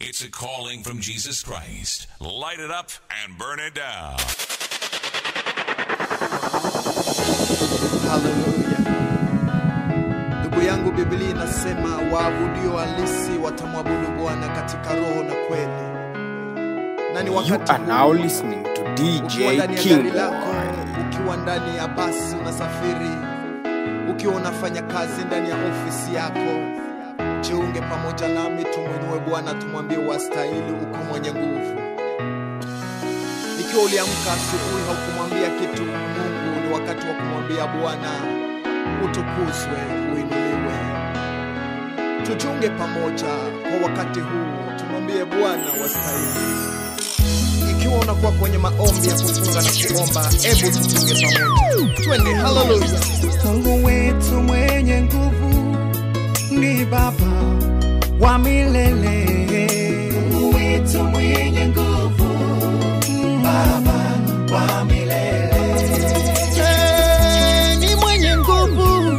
It's a calling from Jesus Christ. Light it up and burn it down. Hallelujah. Ndugu yangu, Biblia inasema waabudio halisi watamwabudu Bwana katika roho na kweli. Na ni wakati You are now listening to DJ King Boy. Ukiwa ndani ya basi unasafiri, ukiwa unafanya kazi ndani ya ofisi yako, jiunge pamoja nami tumuinue Bwana, tumwambie wastahili, uko mwenye nguvu. Ikiwa uliamka asubuhi haukumwambia kitu Mungu, ni wakati wa kumwambia Bwana utukuzwe, uinuliwe. Tujiunge pamoja kwa wakati huu, tumwambie Bwana wastahili. Ikiwa unakuwa kwenye maombi ya kufunga na kuomba, hebu tujiunge pamoja. Twende, hallelujah. Mungu wetu mwenye nguvu ni Baba wa milele. Mungu wetu mwenye nguvu, Baba wa milele. Ni mwenye nguvu,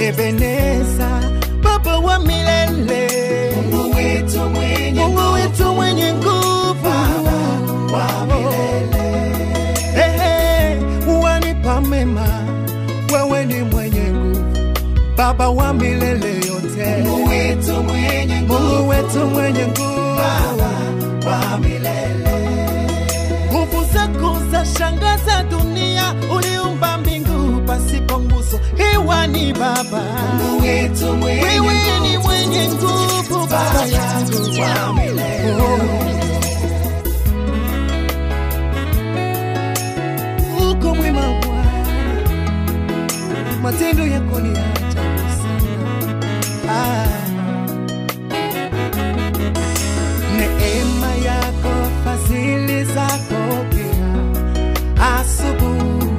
Ebeneza, Baba wa milele. Mungu wetu mwenye nguvu, Mungu wetu mwenye nguvu, Baba wa milele. Wanipa mema, wewe ni mwenye nguvu, Baba wa milele yote. Mungu wetu mwenye nguvu, Mungu wetu mwenye nguvu, Baba wa milele. Nguvu zako za shangaza dunia, uliumba mbingu pasipo nguzo, hewa ni Baba. Mungu wetu mwenye nguvu, wewe ni mwenye nguvu, Baba yangu wa milele. Uko mwema Bwana, matendo yako ni ajabu sana. Neema yako, fadhili zako pia, asubuhi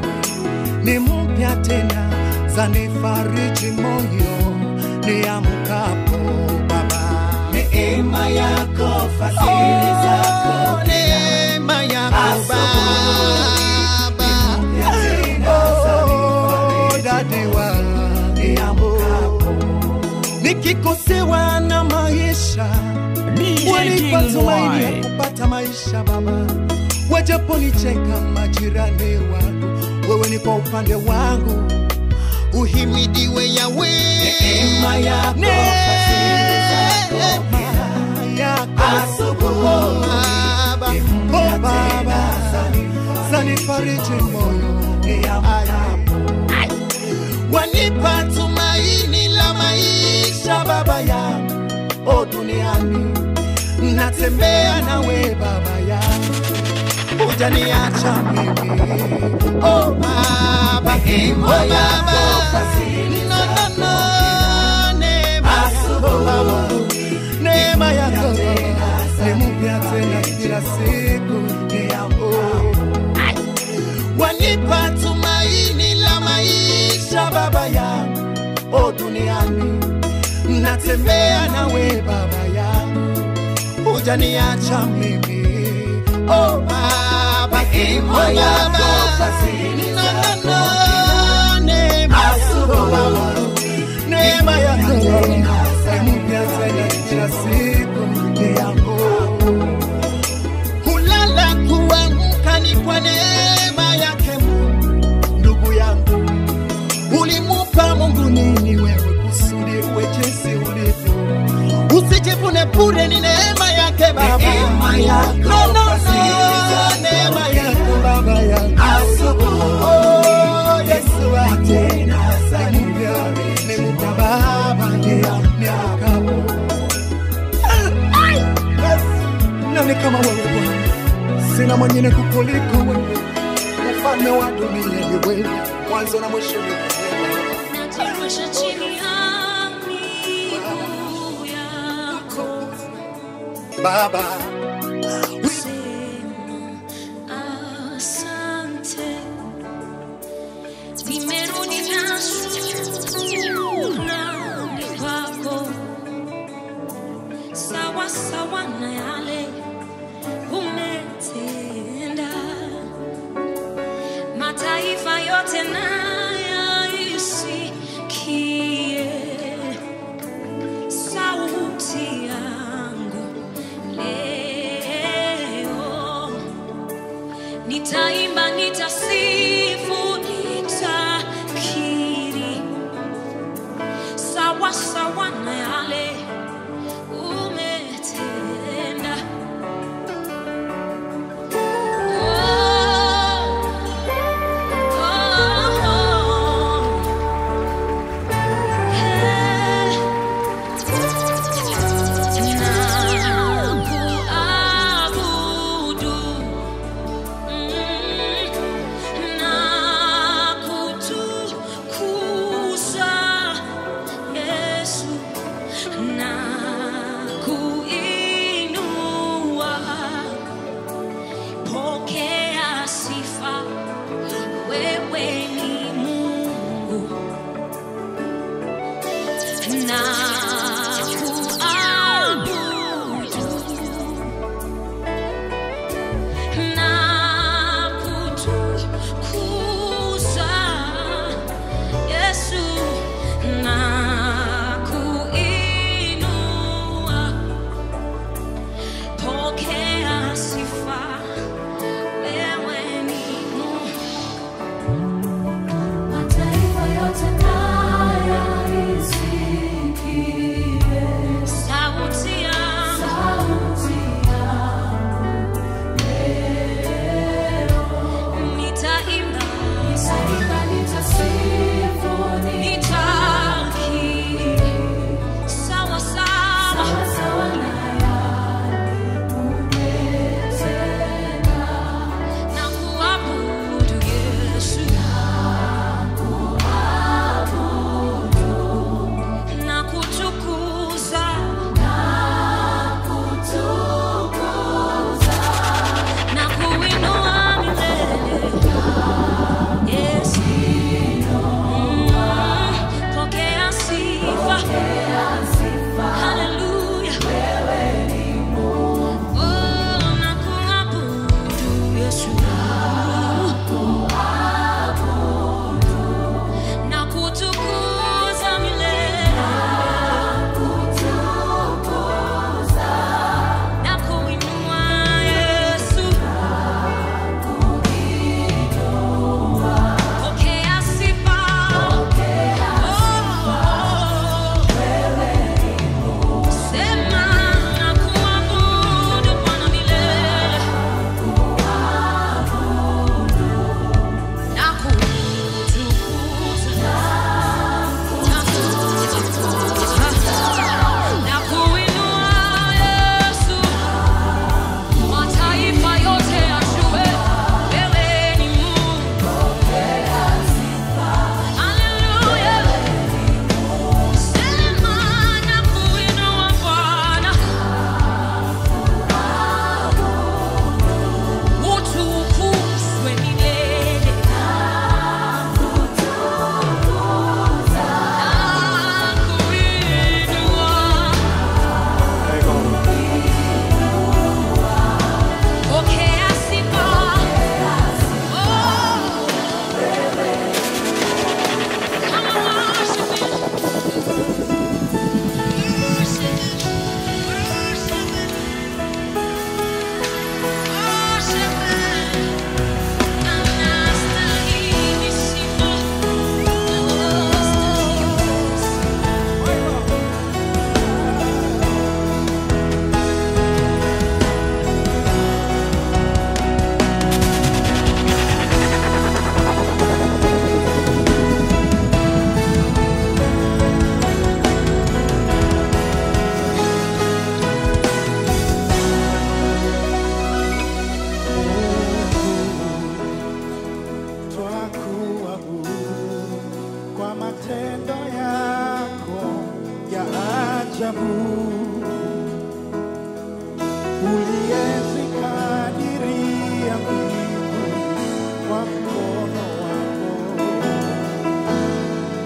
ni mpya tena, zanifariji moyo niamkapo Baba. Neema yako, fadhili zako pia, neema yako Baba, nikikosewa na maisha, wanipa tumaini ya kupata maisha Baba. Wajaponicheka majirani wangu, wewe ni kwa upande wangu. Uhimidiwe Yahweh. Neema yako, fadhili zako pia, asubuhi oh Baba, zanifariji moyo niamkapo. Wanipa tumaini la maisha Baba yangu, o duniani natembea nawe Baba yangu, hujaniacha mimi. Oh Baba, oh Baba, no no no, neema yako, neema yako ni mpya tena kila siku. Wanipa tumaini la maisha Baba yangu, o duniani natembea nawe Baba yangu, hujaniacha mimi. Oh Baba, oh Baba, no no no, neema yako, neema yako ni mpya tena kila siku. Kulala kuamka ni kwa neema yake Mungu. Ndugu yangu, ulimupa Mungu nini wewe kusudi uwe jinsi ulivyo? Usijivune bure, ni neema yake Baba. Neema yako, no no no, neema yako Baba yangu. Oh Yesu wangu, ni mpya Baba, niamkapo. Nani kama wewe Bwana? Sina mwingine kukuliko wewe. Mfalme wa dunia ni wewe, mwanzo na mwisho ni wewe. Najirusha chini ya miguu yako Baba, sema asante. Nimerudi na shukrani kwako, sawa sawa na yale umetenda. Mataifa yote na yaisikie sauti yangu. Nitaimba, nitasifu, nitakiri sawa sawa na yale umetenda. Oh, oh, oh. Hey. Nakuabudu, nakutukuza, Yesu, nakuinua. Pokea sifa, wewe ni Mungu. Nakuabudu, nakutukuza, Yesu, nakuinua. Pokea sifa, wewe ni Mungu. Mataifa yote na yaisikie Sauti yangu sauti yangu leo. nitaimba, Nitaimba, nitasifu, nitakiri sawa sawa sawa sawa na yale umetenda. na kuabudu Yesu, na kutukuza, Kutukuza na kuinua milele. Yesu, pokea sifa, sifa, haleluya. wewe ni Mungu. Oh, na kuabudu Yesu, na kutukuza milele, Kutukuza na kuinua Yesu. Pokea sifa. Oh, sema na kuabudu Bwana milele, na kutukuza, na kuinua Yesu. Mataifa yote yajue wewe ni Mungu. Haleluya. Sema na kuinua Bwana. Utukuzwe milele. Na kuinua. Pokea sifa. Oh. Come on, worship him. Worship him. Worship him. Worship him. Anastahili sifa. Twakuabudu kwa matendo yako ya ajabu, uliyezikadiria mbingu kwa mkono wako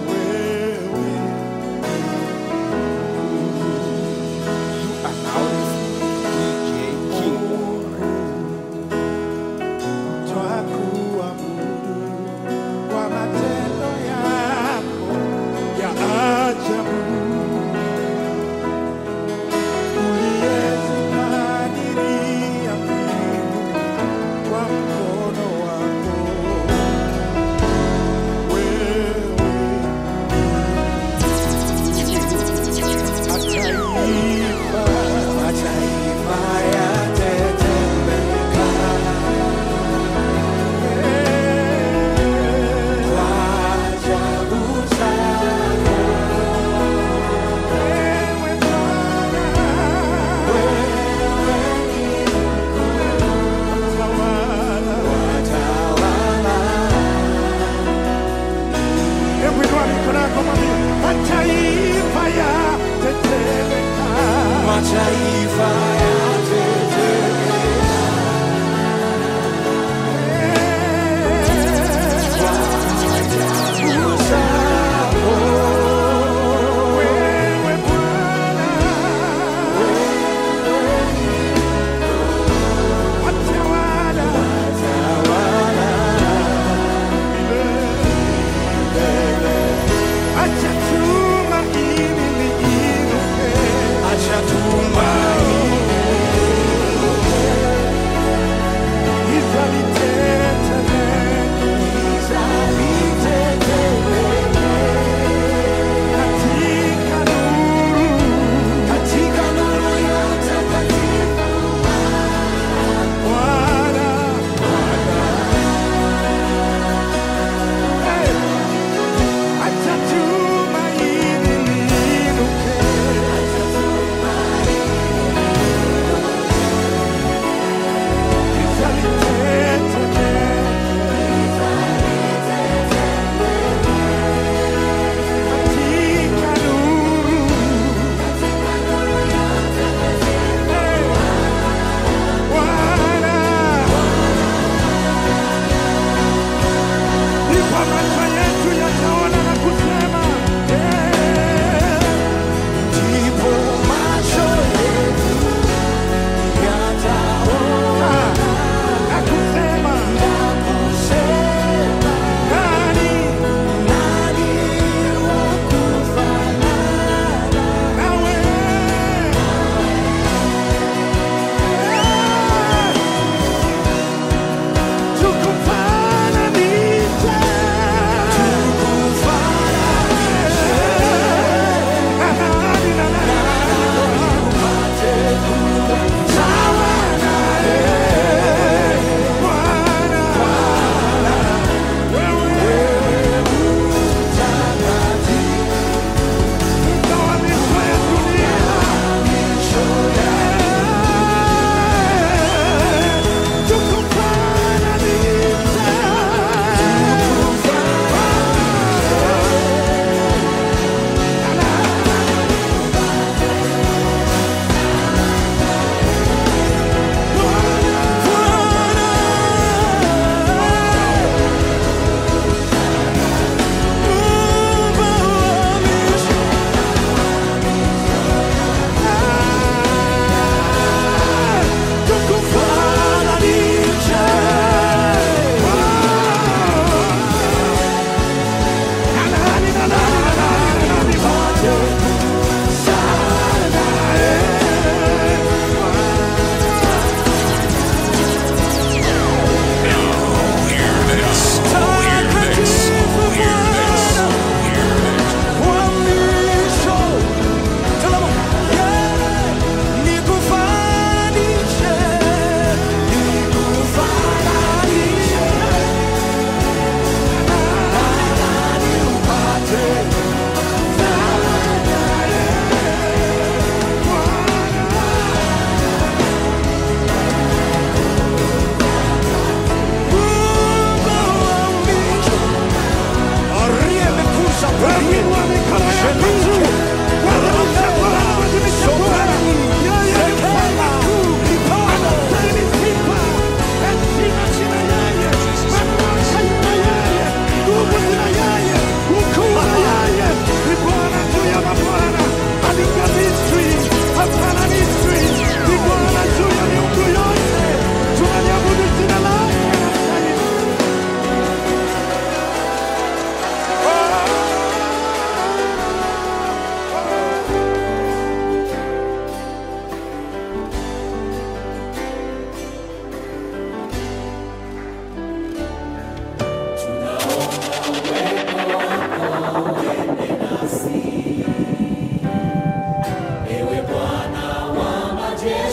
wewe. You are now listening to DJ King. Twakuabudu kwa matendo yako ya ajabu, uliyezikadiria mbingu kwa mkono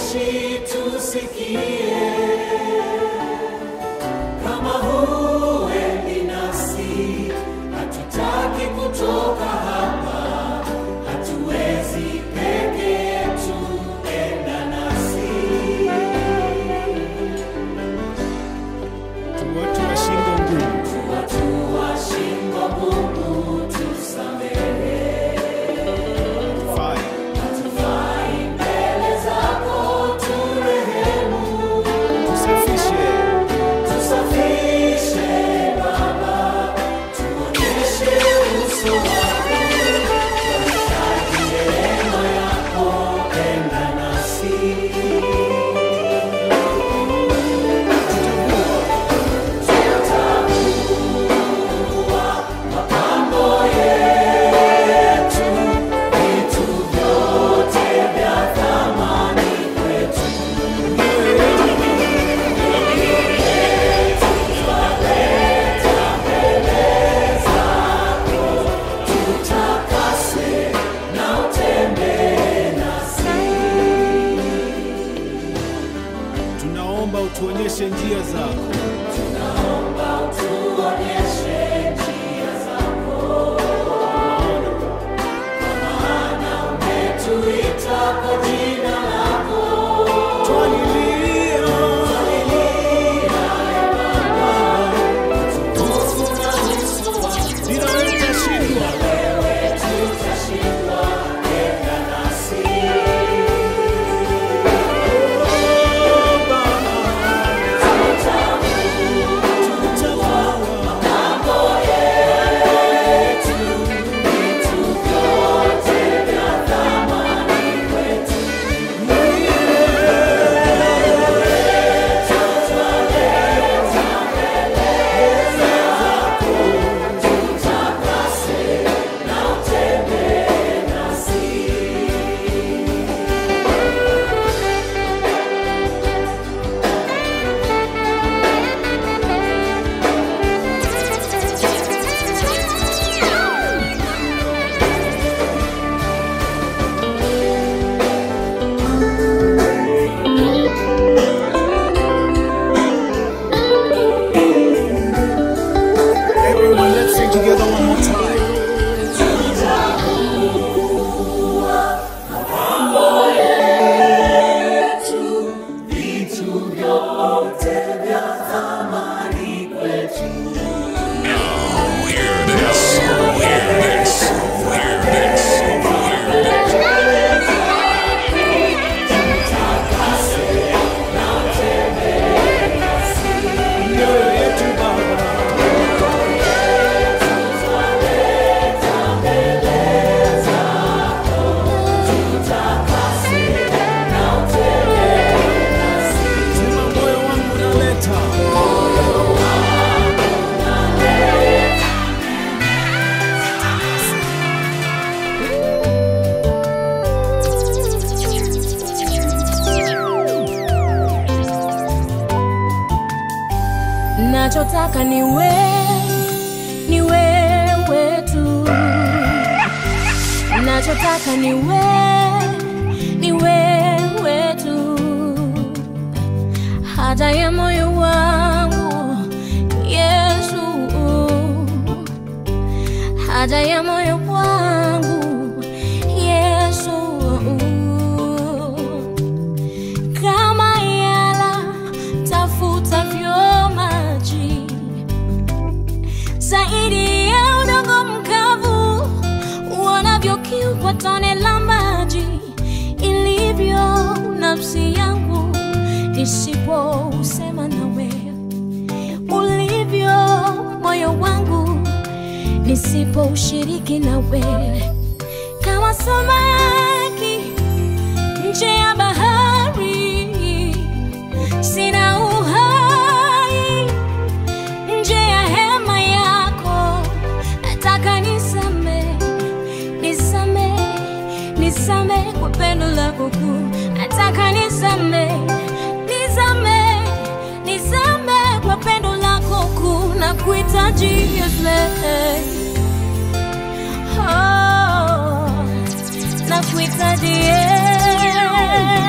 Majeshi tusikie, kama huendi nasi, hatutaki kutoka hapa, hatuwezi peke yetu, enda nasi. Tuwatua shingo ngumu, Tuwatua shingo ngumu, tusamehe. Fire. Hatufai mbele zako, turehemu. Tusafishe. Tusafishe Baba, tuonyeshe uso wako, tunahitaji neema yako, enda nasi. Tutakuwa mapambo yetu, vitu vyote vya thamani kwetu. Tutakase na utembee nasi. Tunaomba utuonyeshe njia zako. Tunaomba utuonyeshe njia zako, kwa maana umetuita kwa jina lako. Twalilia. Twalilia, e Baba, utukufu na uso wako. Bila wewe tutashindwa. Wewe tutashindwa, enda nasi. Everyone, let's sing together one more time. Now, hear this. Hear this. Hear this. Hear this. Mioyo yetu Baba. Sema moyo wangu naleta. Nachotaka ni wewe, ni wewe tu. Nachotaka ni wewe, ni wewe tu. Haja ya moyo wangu Yesu, haja ya moyo wangu Yesu, kama yala tafutavyo maji zaidi ya udongo mkavu uonavyo kiu kwa tone la maji, ilivyo nafsi yangu isipousema nawe, ulivyo moyo wangu nisipoushiriki nawe, kama samaki nje ya bahari, sina uhai nje ya hema yako. Nataka nisame, nisame, nisame kwa pendo lako kuu. Nataka nisame, nisame, nisame kwa pendo lako kuu. Nakuhitaji Yesu, oh, nakuhitaji Yesu.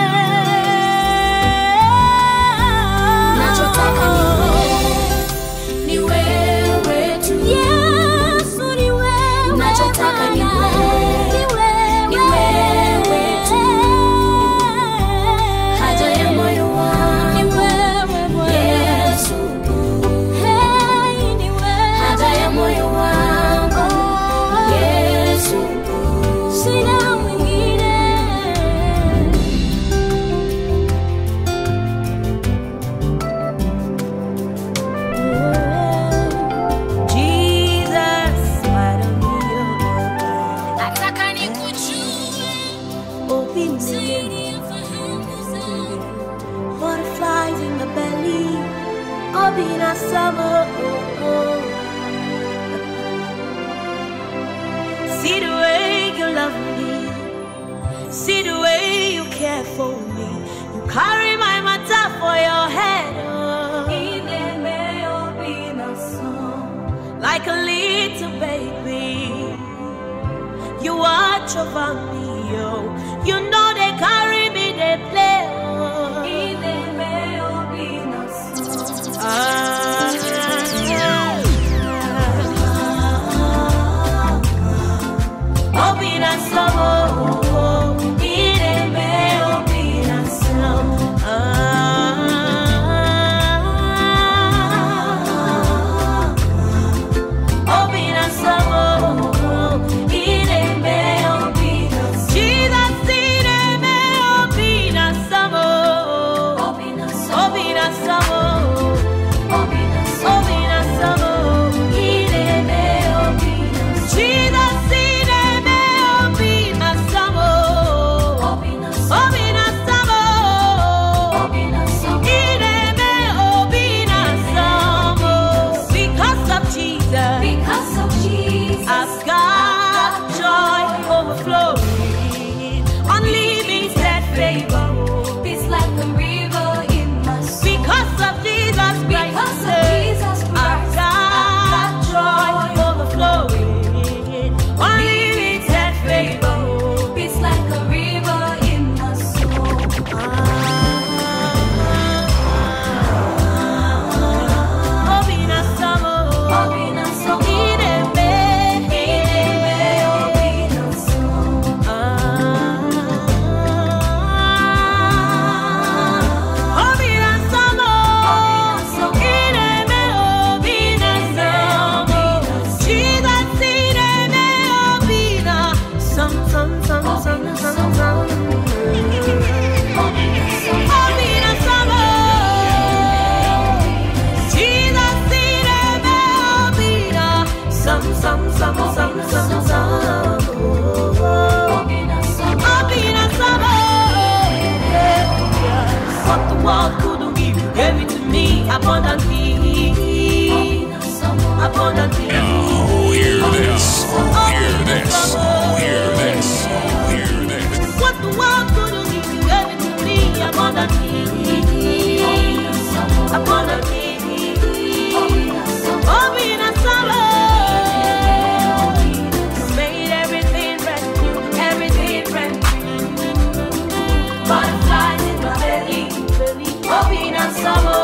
Obinasamo. See the way you love me, see the way you care for me. You carry my matter for your head, oh. Like a little baby, you watch over me, oh. You know they carry me, they play, oh. What the world couldn't give, you gave it to me abundantly. Abundantly. Now hear this, hear this, hear this, hear this. What the world couldn't give, you gave it to me abundantly. Abundantly. You made everything brand new, everything brand new. Butterflies in my belly, Obinasamo.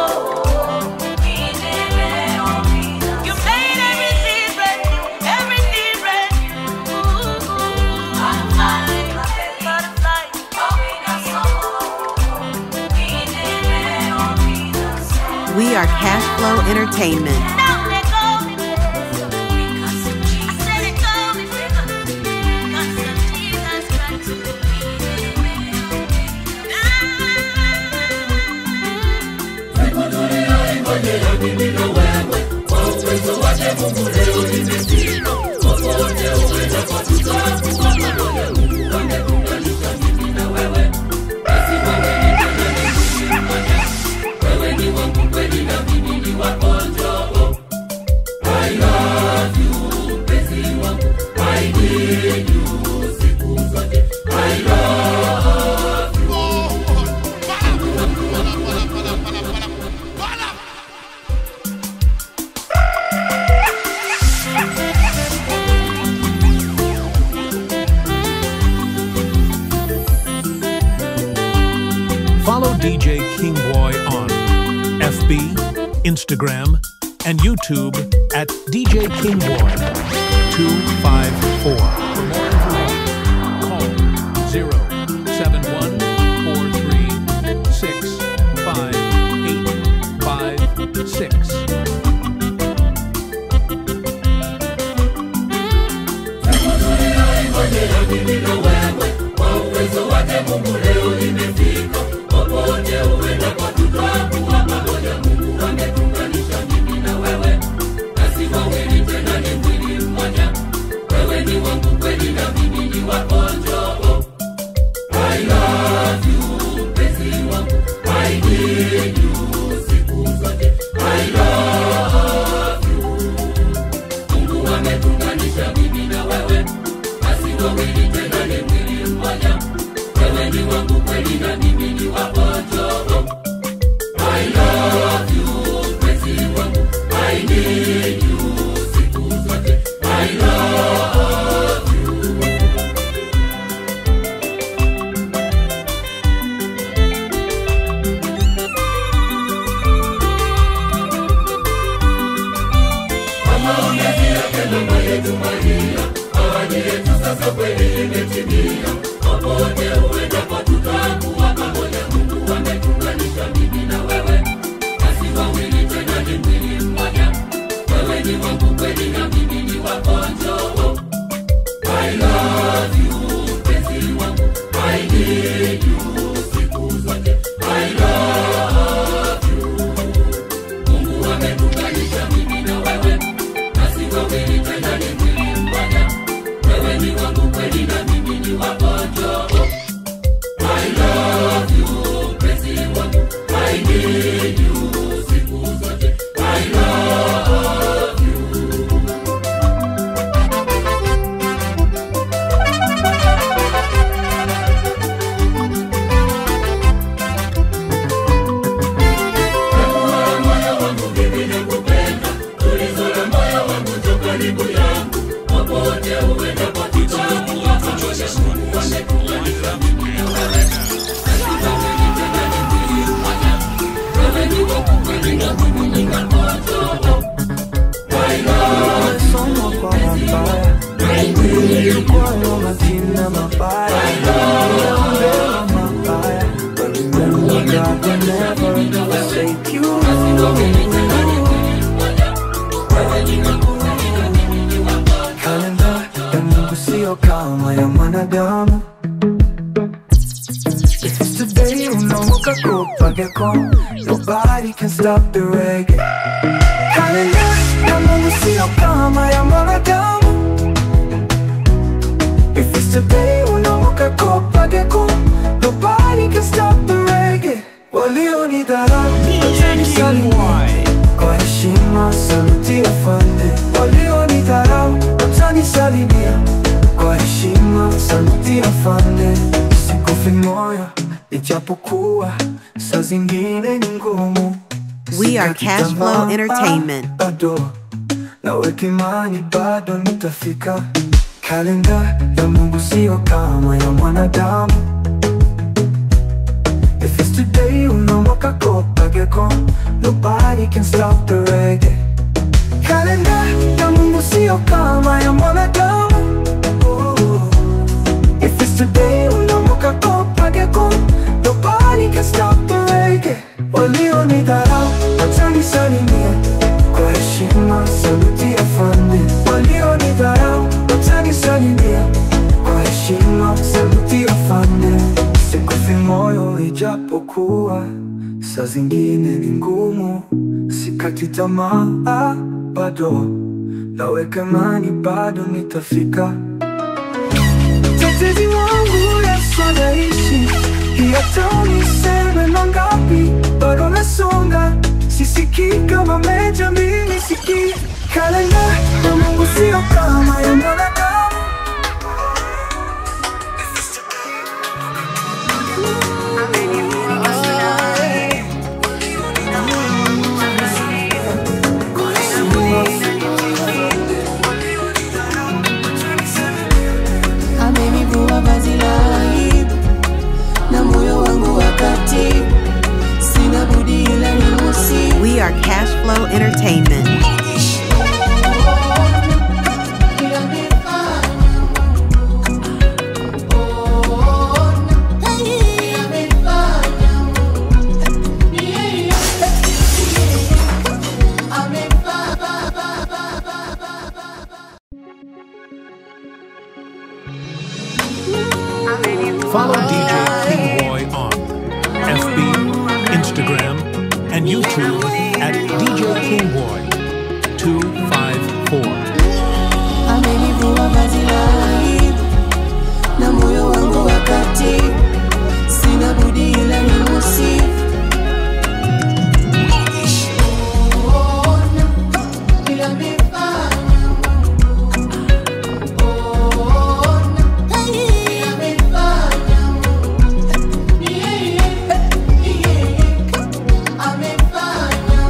You made everything brand new, everything brand new. Butterflies in my belly, butterflies. We are Cash Flow Entertainment. Follow DJ Kingboy on FB, Instagram, and YouTube at DJ Kingboy 254. For more information, call 07143658856. I love you, mpenzi wangu, I need you siku zote. I love kweli imetimia. Popote uendapo tutakuwa pamoja. Mungu ametuunganisha mimi na wewe, nasi wawili tena ni mwili mmoja. Wewe ni wangu kweli na mimi ni wako, njoo. I love you, mpenzi wangu, I need you siku zote. I love you. Mungu ametuunganisha mimi na wewe, nasi wawili tena ni mwili mmoja. Wewe ni wangu kweli na mimi ni wako, njoo. I love you, mpenzi wangu, I need you siku zote. I love you. Moyo wangu mimi nakupenda, tulizo la moyo wangu njoo karibu yangu. Popote uendapo tutakuwa pamoja. Mungu ametuunganisha mimi na wewe, nasi wawili tena ni mwili mmoja. Wewe ni wangu kweli na mimi ni wako, njoo. I love you, Somo kwa mabaya, kwayo majina mabaya, nimeombewa mabaya, but remember God will never forsake you. Kalenda ya Mungu sio kama ya mwanadamu. If it's today, unaamka kupageko, nobody can stop the reggae. Kalenda ya Mungu sio kama ya mwanadamu. If it's today, unaamka kupageko, nobody can stop the reggae. Walionidharau, watanisalimia kwa heshima, saluti afande. Walionidharau, watanisalimia kwa heshima, saluti afande. Sikufi moyo, ijapokuwa saa zingine ni ngumu. We are Cash Flow Entertainment. Bado naweka imani, bado nitafika. Kalenda ya Mungu sio kama ya mwanadamu. If it's today, unaamka kupageko, nobody can stop the reggae. Kalenda ya Mungu sio kama ya mwanadamu. Oh. If it's today, unaamka kupageko, nobody can stop the reggae. Walionidharau, watanisalimia kwa heshima, saluti afande. Walionidharau, watanisalimia kwa heshima, saluti afande. Sikufi moyo ijapokuwa saa zingine ni ngumu. Sikati tamaa, bado naweka imani, bado nitafika. Mtetezi wangu Yesu anaishi, hata uniseme mangapi, bado nasonga. Sisikii kama meja, mimi sikii. Kalenda ya Mungu sio kama ya mwanadamu. Amenivua vazi la aibu na moyo wangu wakati, sina budi ila nimusifu. We are Cash Flow Entertainment. Follow DJ Kingboy on FB, Instagram, and YouTube at DJ Kingboy 254. Amenivua vazi la aibu na moyo wangu wakati, sina budi ila nimusifu. Amefanya.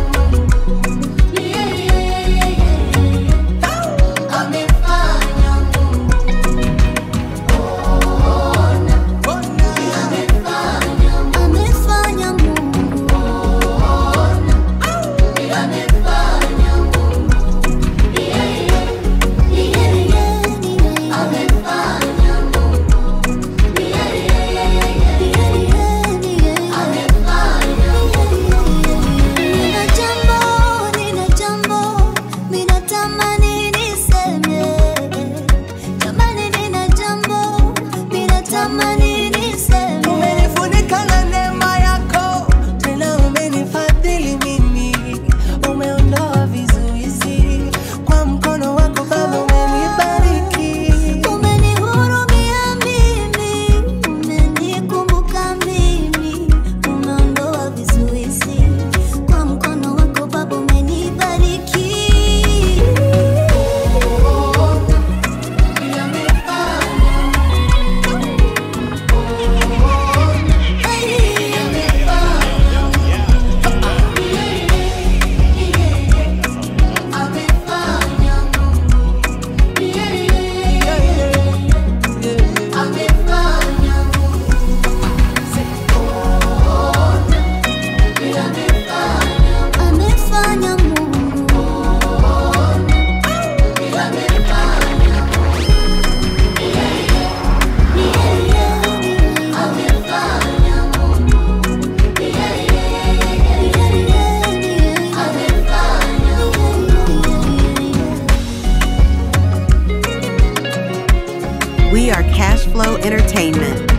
We are Cash Flow Entertainment.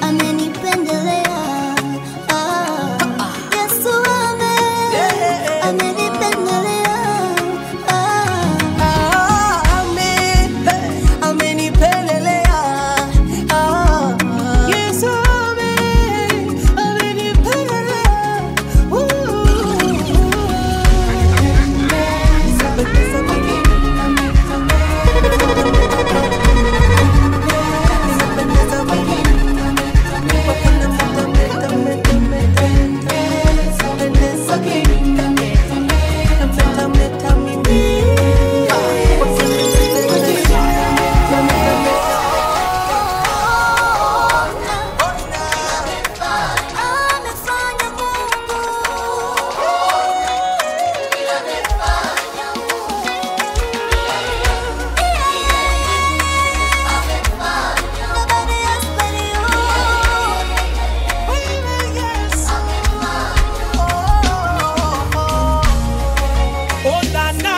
Amenipendelea. Ah, Yesu amenipendelea. Ah, amenipendelea. Ah, Yesu amenipendelea. Amefanya Mungu. Amefanya Mungu. Amefanya. Nobody else but you. Oh na na,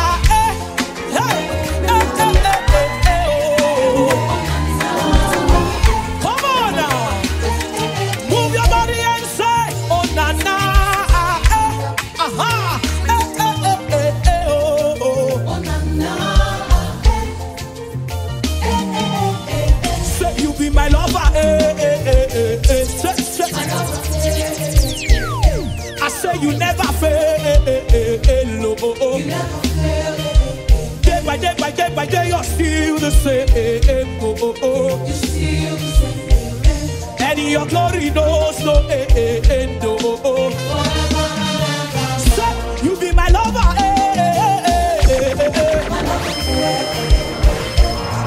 ah, eh, hey, eh, eh, eh, eh, eh, oh. Come on now, move your body and say, oh na na, ah, eh, aha, eh, eh, eh, eh, eh, oh, oh. Say you be my lover, eh, eh, eh, eh, eh. Say, say. I say you never fail, oh, oh, oh. Day by day by day by day, you're still the same, oh, oh, oh. And your glory knows no end, oh, oh, oh. Say you be my lover, eh, eh, eh, eh, eh, eh.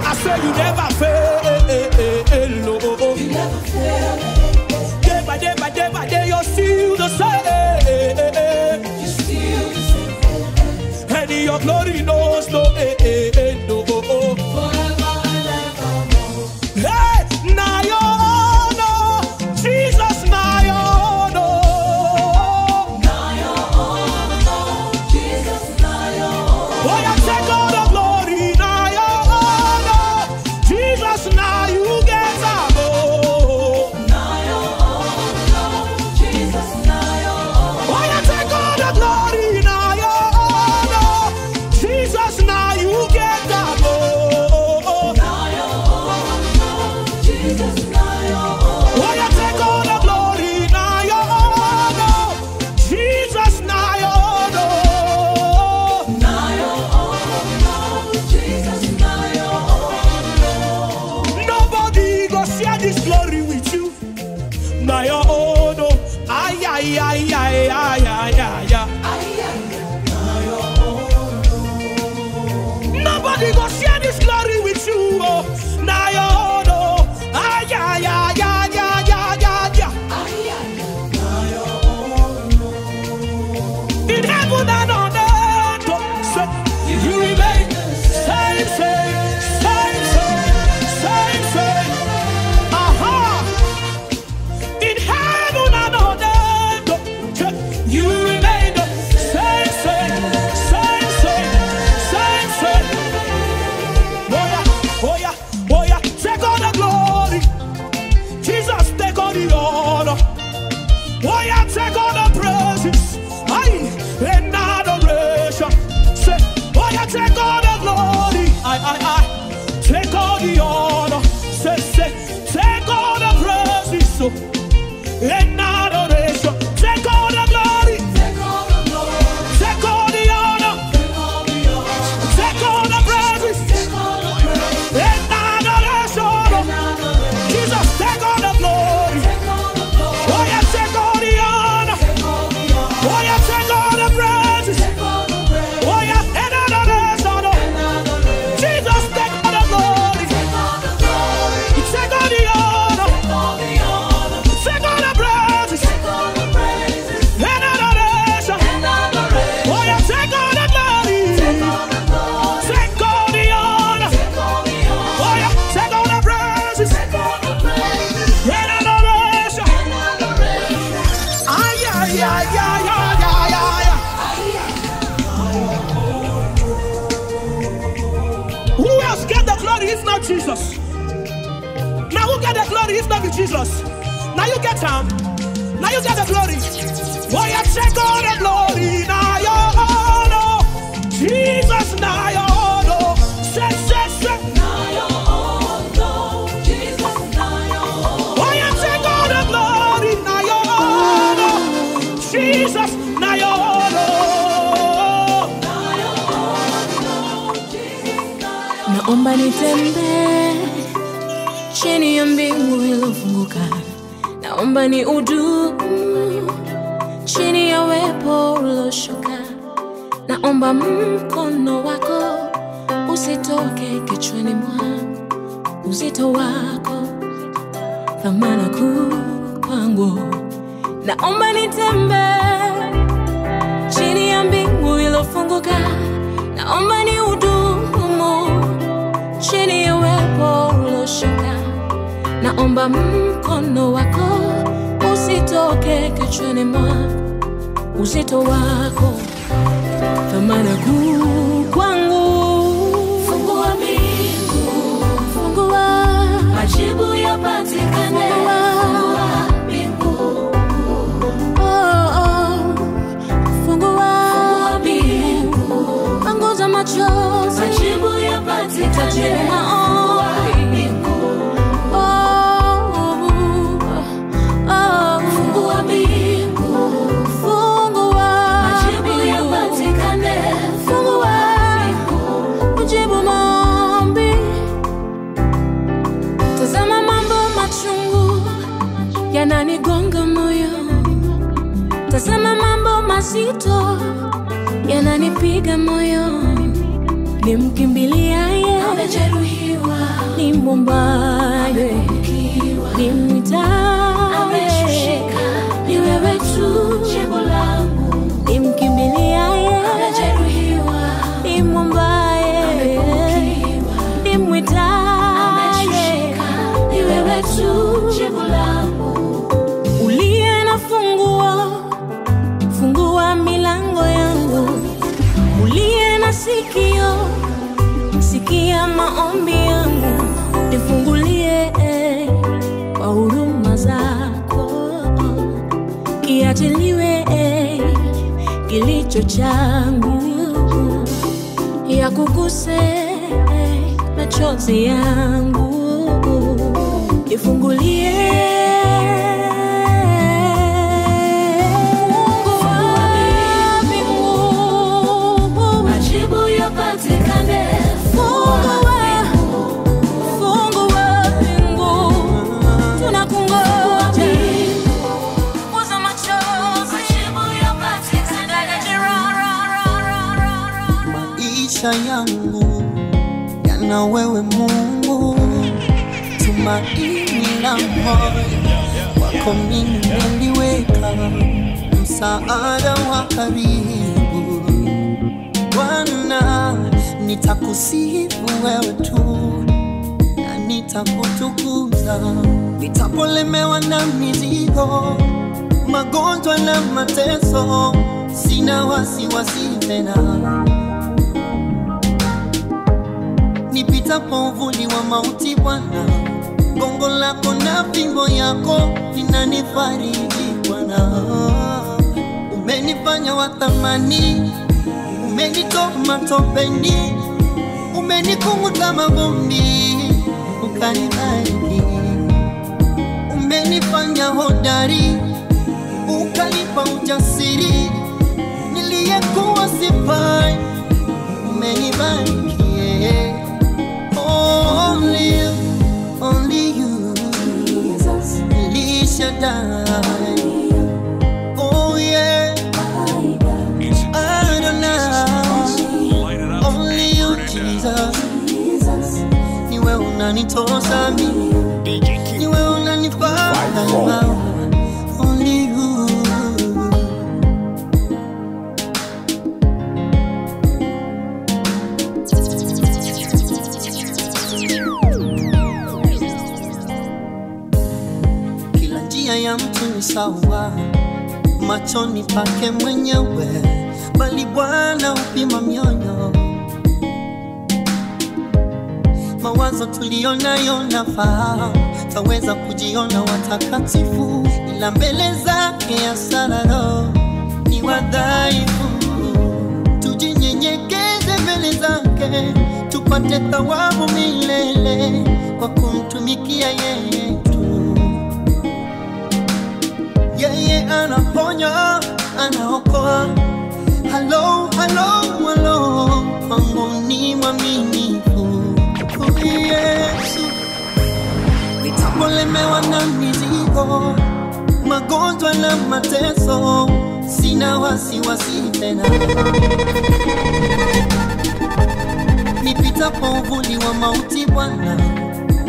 I say you never fail, oh, oh, oh. Day by day by day by day, you're still the same. And your glory knows no end, oh, oh, oh. Hey, now you know, Jesus, now you know. Oh, you take all the glory, now you know. Jesus, now you get the glory. Oh, you take all the glory, now you know. Jesus, now you get the glory. Oh, you take all the glory, now you know. Jesus, now you know. Nobody go share this glory with you. Now your own, oh. Ay, ay, ay, ay, ay, ay, ay, ay. Nobody go share this glory with you. Oh. Now your own, oh. Ay, ay, ay, ay, ay, ay, ay, ay. In heaven and on earth, oh, say, you remain same, same, same, same, same, same. Aha! In heaven and on earth, oh, say, you remain not Jesus? Now who get the glory if not be Jesus? Now you get him. Now you get the glory. Why you check all the glory? Now you honor. Jesus, now you honor. Say, say, say. Now you honor. Jesus, now you honor. Why you check all the glory? Now you honor. Jesus, now you honor. Naomba nitembee chini ya mbingu iliyofunguka. Naomba ni udumu chini ya wepo uloshuka. Naomba mkono wako usitoke kichwani mwangu. Uzito wako thamana kuu kwangu. Naomba nitembee chini ya mbingu iliyofunguka. Naomba ni udumu chini ya wepo uloshuka. Naomba mkono wako usitoke kichwani mwangu. Uzito wako thamana kuu kwangu. Fungua mbingu, fungua, majibu yapatikane. Fungua mbingu, oh, oh. Fungua, fungua mbingu, panguza machozi, majibu yapatikane. Tajibu maombi. Mbingu, oh, oh. Fungua mbingu, fungua, majibu yapatikane. Fungua mbingu, ujibu maombi. Tazama mambo machungu yananigonga moyo. Tazama mambo mazito yananipiga moyo. Nimkimbiliaye amejeruhiwa, nimwombaye, nimwitaye ameshushika. Ni wewe tu jibu langu. Nimkimbiliaye amejeruhiwa, nimwombaye, nimwitaye ameshushika. Ni wewe tu jibu langu. Uliye na funguo, fungua milango yangu. Uliye na sikio, sikia maombi yangu. Nifungulie kwa huruma zako. Kiachiliwe kilicho changu. Yakuguse machozi yangu. Nifungulie. Majibu yapatikane. Fungua, fungua mbingu, tunakungoja. Uza machozi, majibu yapatikane. Maisha yangu yana wewe Mungu, tumaini la moyo wako mimi niliweka, msaada wa karibu Bwana, nitakusifu wewe tu na nitakutukuza. Nitapolemewa na mizigo, magonjwa na mateso, sina wasiwasi tena. Nipitapo uvuli wa mauti Bwana, gongo lako na fimbo yako vinanifariji Bwana. Umenifanya wa thamani, umenitoa matopeni, umenikunguta mavumbi, ukanibariki. Umenifanya hodari, ukanipa ujasiri, niliyekuwa sifai, umenibariki. Only you, only you, Jesus, Shaddai. Oh yeah, Adonai. Only you, Jesus. Ni wewe unanitosa mimi, ni wewe unanifaa. Only you. Kila njia ya mtu ni sawa machoni pake mwenyewe, bali Bwana upima mioyo. Mawazo tulionayo nafahamu, taweza kujiona watakatifu, ila mbele zake asararo ni wadhaifu. Tujinyenyekeze mbele zake, tupate thawabu milele kwa kumtumikia yeye tu. Yeye anaponya, anaokoa. Hello, hello, hello, kwangu ni mwaminifu Yesu. Nitapolemewa na mizigo, magonjwa na mateso, sina wasiwasi tena. Nipitapo uvuli wa mauti Bwana,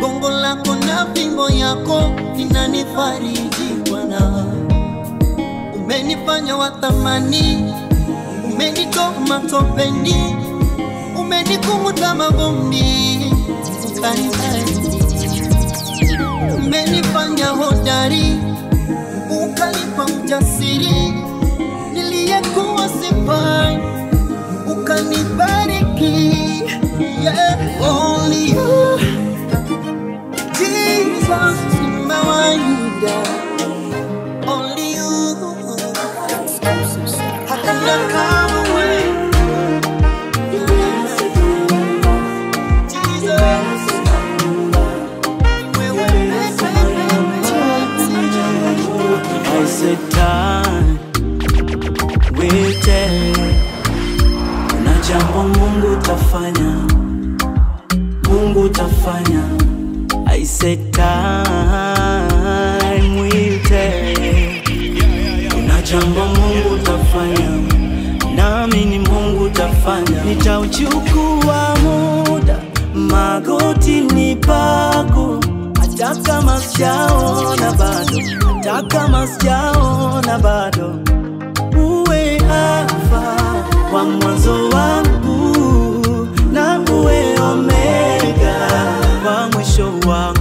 gongo lako na fimbo yako inanifariji Bwana. Umenifanya wa thamani, umenitoa matopeni, umenikunguta mavumbi, ukanibariki. Umenifanya hodari, ukanipa ujasiri, niliyekuwa sifai, ukanibariki. Yeah, only you, Jesus, Simba wa Yuda, only you. Hakuna kama wewe, Jesus, wewe. I said time will tell. Kuna jambo Mungu tafanya, Mungu tafanya. I said time will tell. Kuna jambo Mungu tafanya, nami ni Mungu tafanya. Nitauchukua muda magotini pako, hata kama sijaona bado, hata kama sijaona bado. Uwe Alfa wa mwanzo wangu na uwe Omega wa mwisho wangu.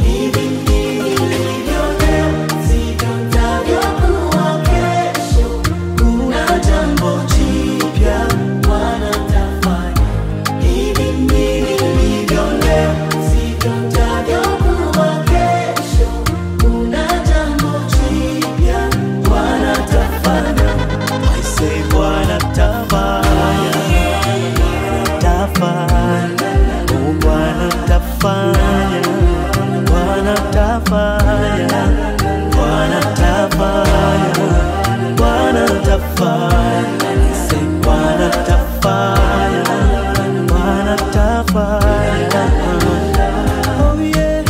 Hivi nilivyo leo sivyo nitavyokuwa kesho. Kuna jambo jipya Bwana tafanya. Hivi nilivyo leo sivyo nitavyokuwa kesho. Kuna jambo jipya Bwana tafanya. I say Bwana tafanya, tafanya. Oh Bwana tafanya, Bwana tafanya, Bwana tafanya, Bwana tafanya. I say Bwana tafanya, Bwana tafanya. Oh yeah,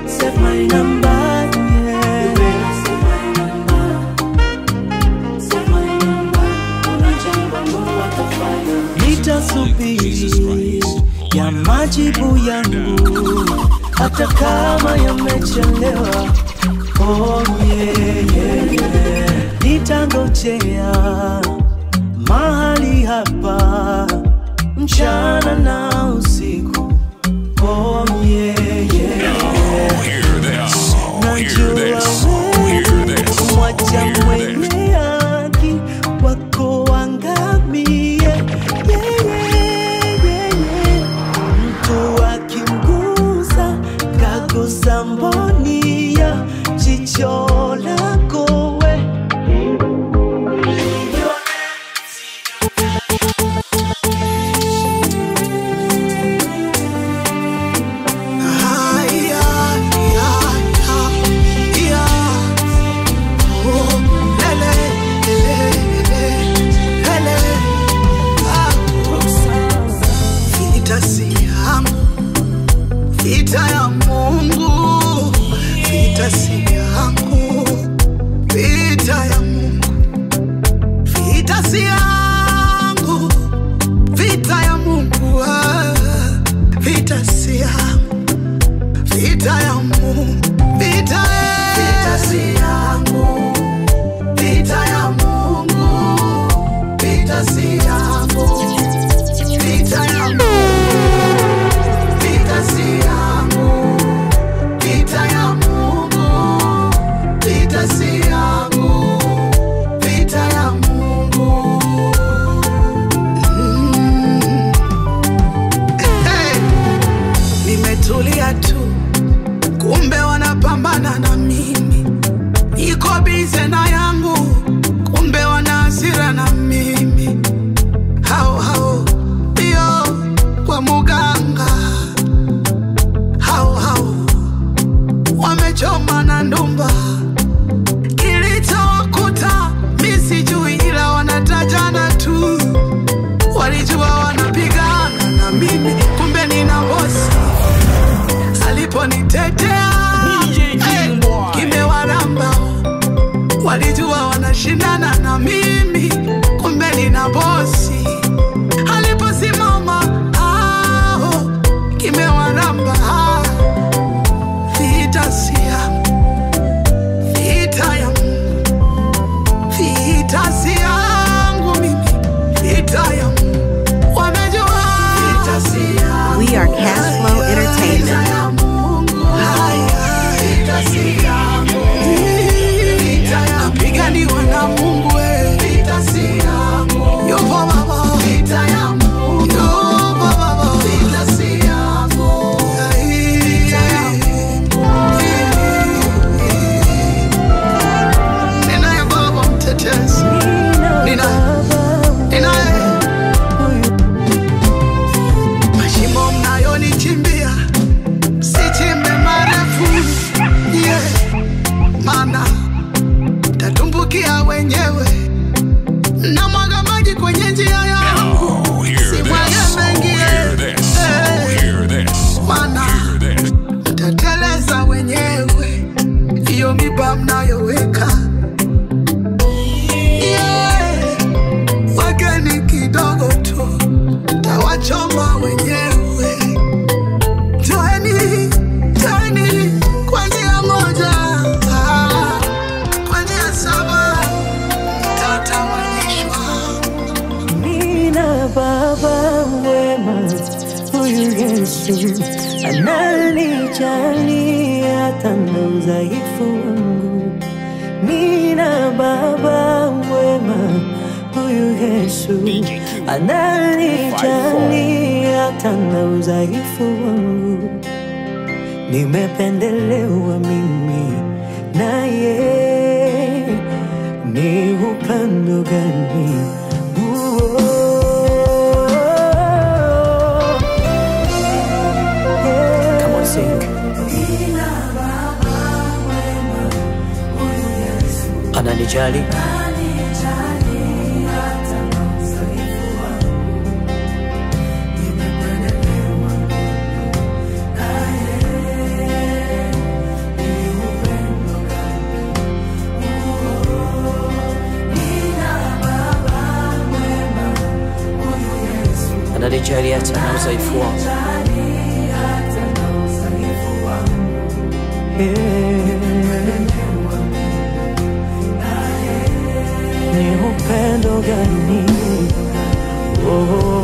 save my number, yeah. Save my number, save my number. Kuna jambo Mungu atafanya. Nitasubiri ya majibu yangu, hata kama yamechelewa. Oh yeah, yeah, yeah. Nitangojea mahali hapa mchana na usiku. Oh yeah, yeah, yeah. Hear this. Hear Najua this. Hear this. mwacha Hear this. mwenye haki wako angamie. Yeah, yeah, yeah, yeah. Mtu akimgusa kagusa mboni ya jicho lako we. Vita si yangu, vita ya Mungu. Vita si yangu, vita ya Mungu. Vita si yangu, vita ya Mungu. Ah, vita si yangu, vita ya Mungu. Vita, vita si yangu, vita ya Mungu. Vita si yangu, vita ya Mungu. Vita si yangu, vita ya Mungu. Vita si yangu, vita ya Mungu. Hey. na Ndumba. Kilichowakuta mi sijui, ila wanatajana tu. Walijua wanapigana na mimi, kumbe nina bosi. Aliponitetea hey, kimewaramba. Walijua wanashindana na mimi, kumbe nina bosi. Aliposimama ao kimewaramba. Vita si yangu, vita ya Mungu, vita si yangu mimi, vita ya Mungu. Wamejua vita si yangu. We are Cashflow Entertainment. Vita si yangu, vita napiganiwa na Mungu, vita si yangu. Yupo baba, vita ya Mungu, yupo baba, vita si yangu, vita ya Mungu. Ninaye baba mtetezi, ninaye. Mashimo mnayonichimbia sichimbe marefu, yeah, maana tatumbukia wenyewe. Namwaga maji kwenye njia yangu, simwage mengi, maana mtateleza wenyewe. Hiyo miba mnayoweka, yeah, wageni kidogo tu tawachoma wenyewe. Toeni, toeni kwa njia moja, kwa njia saba mtatawanyishwa. Nina baba mwema, huyu Yesu ananijali hata na udhaifu wangu. Nina baba mwema, huyu Yesu ananijali hata na udhaifu wangu. Nimependelewa mimi naye, ni upendo gani huo? Come on, sing. Ananijali, ananijali hata na udhaifu wangu. Ni upendo gani? Oh,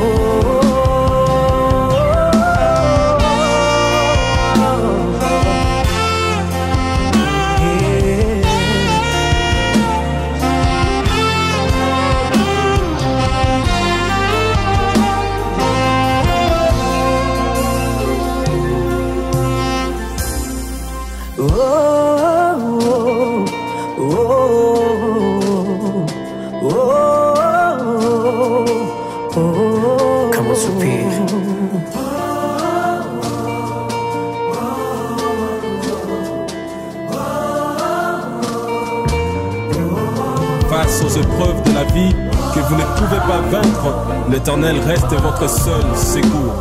oh, Come on, soupir. Face aux épreuves de la vie que vous ne pouvez pas vaincre, l'Éternel reste votre seul secours.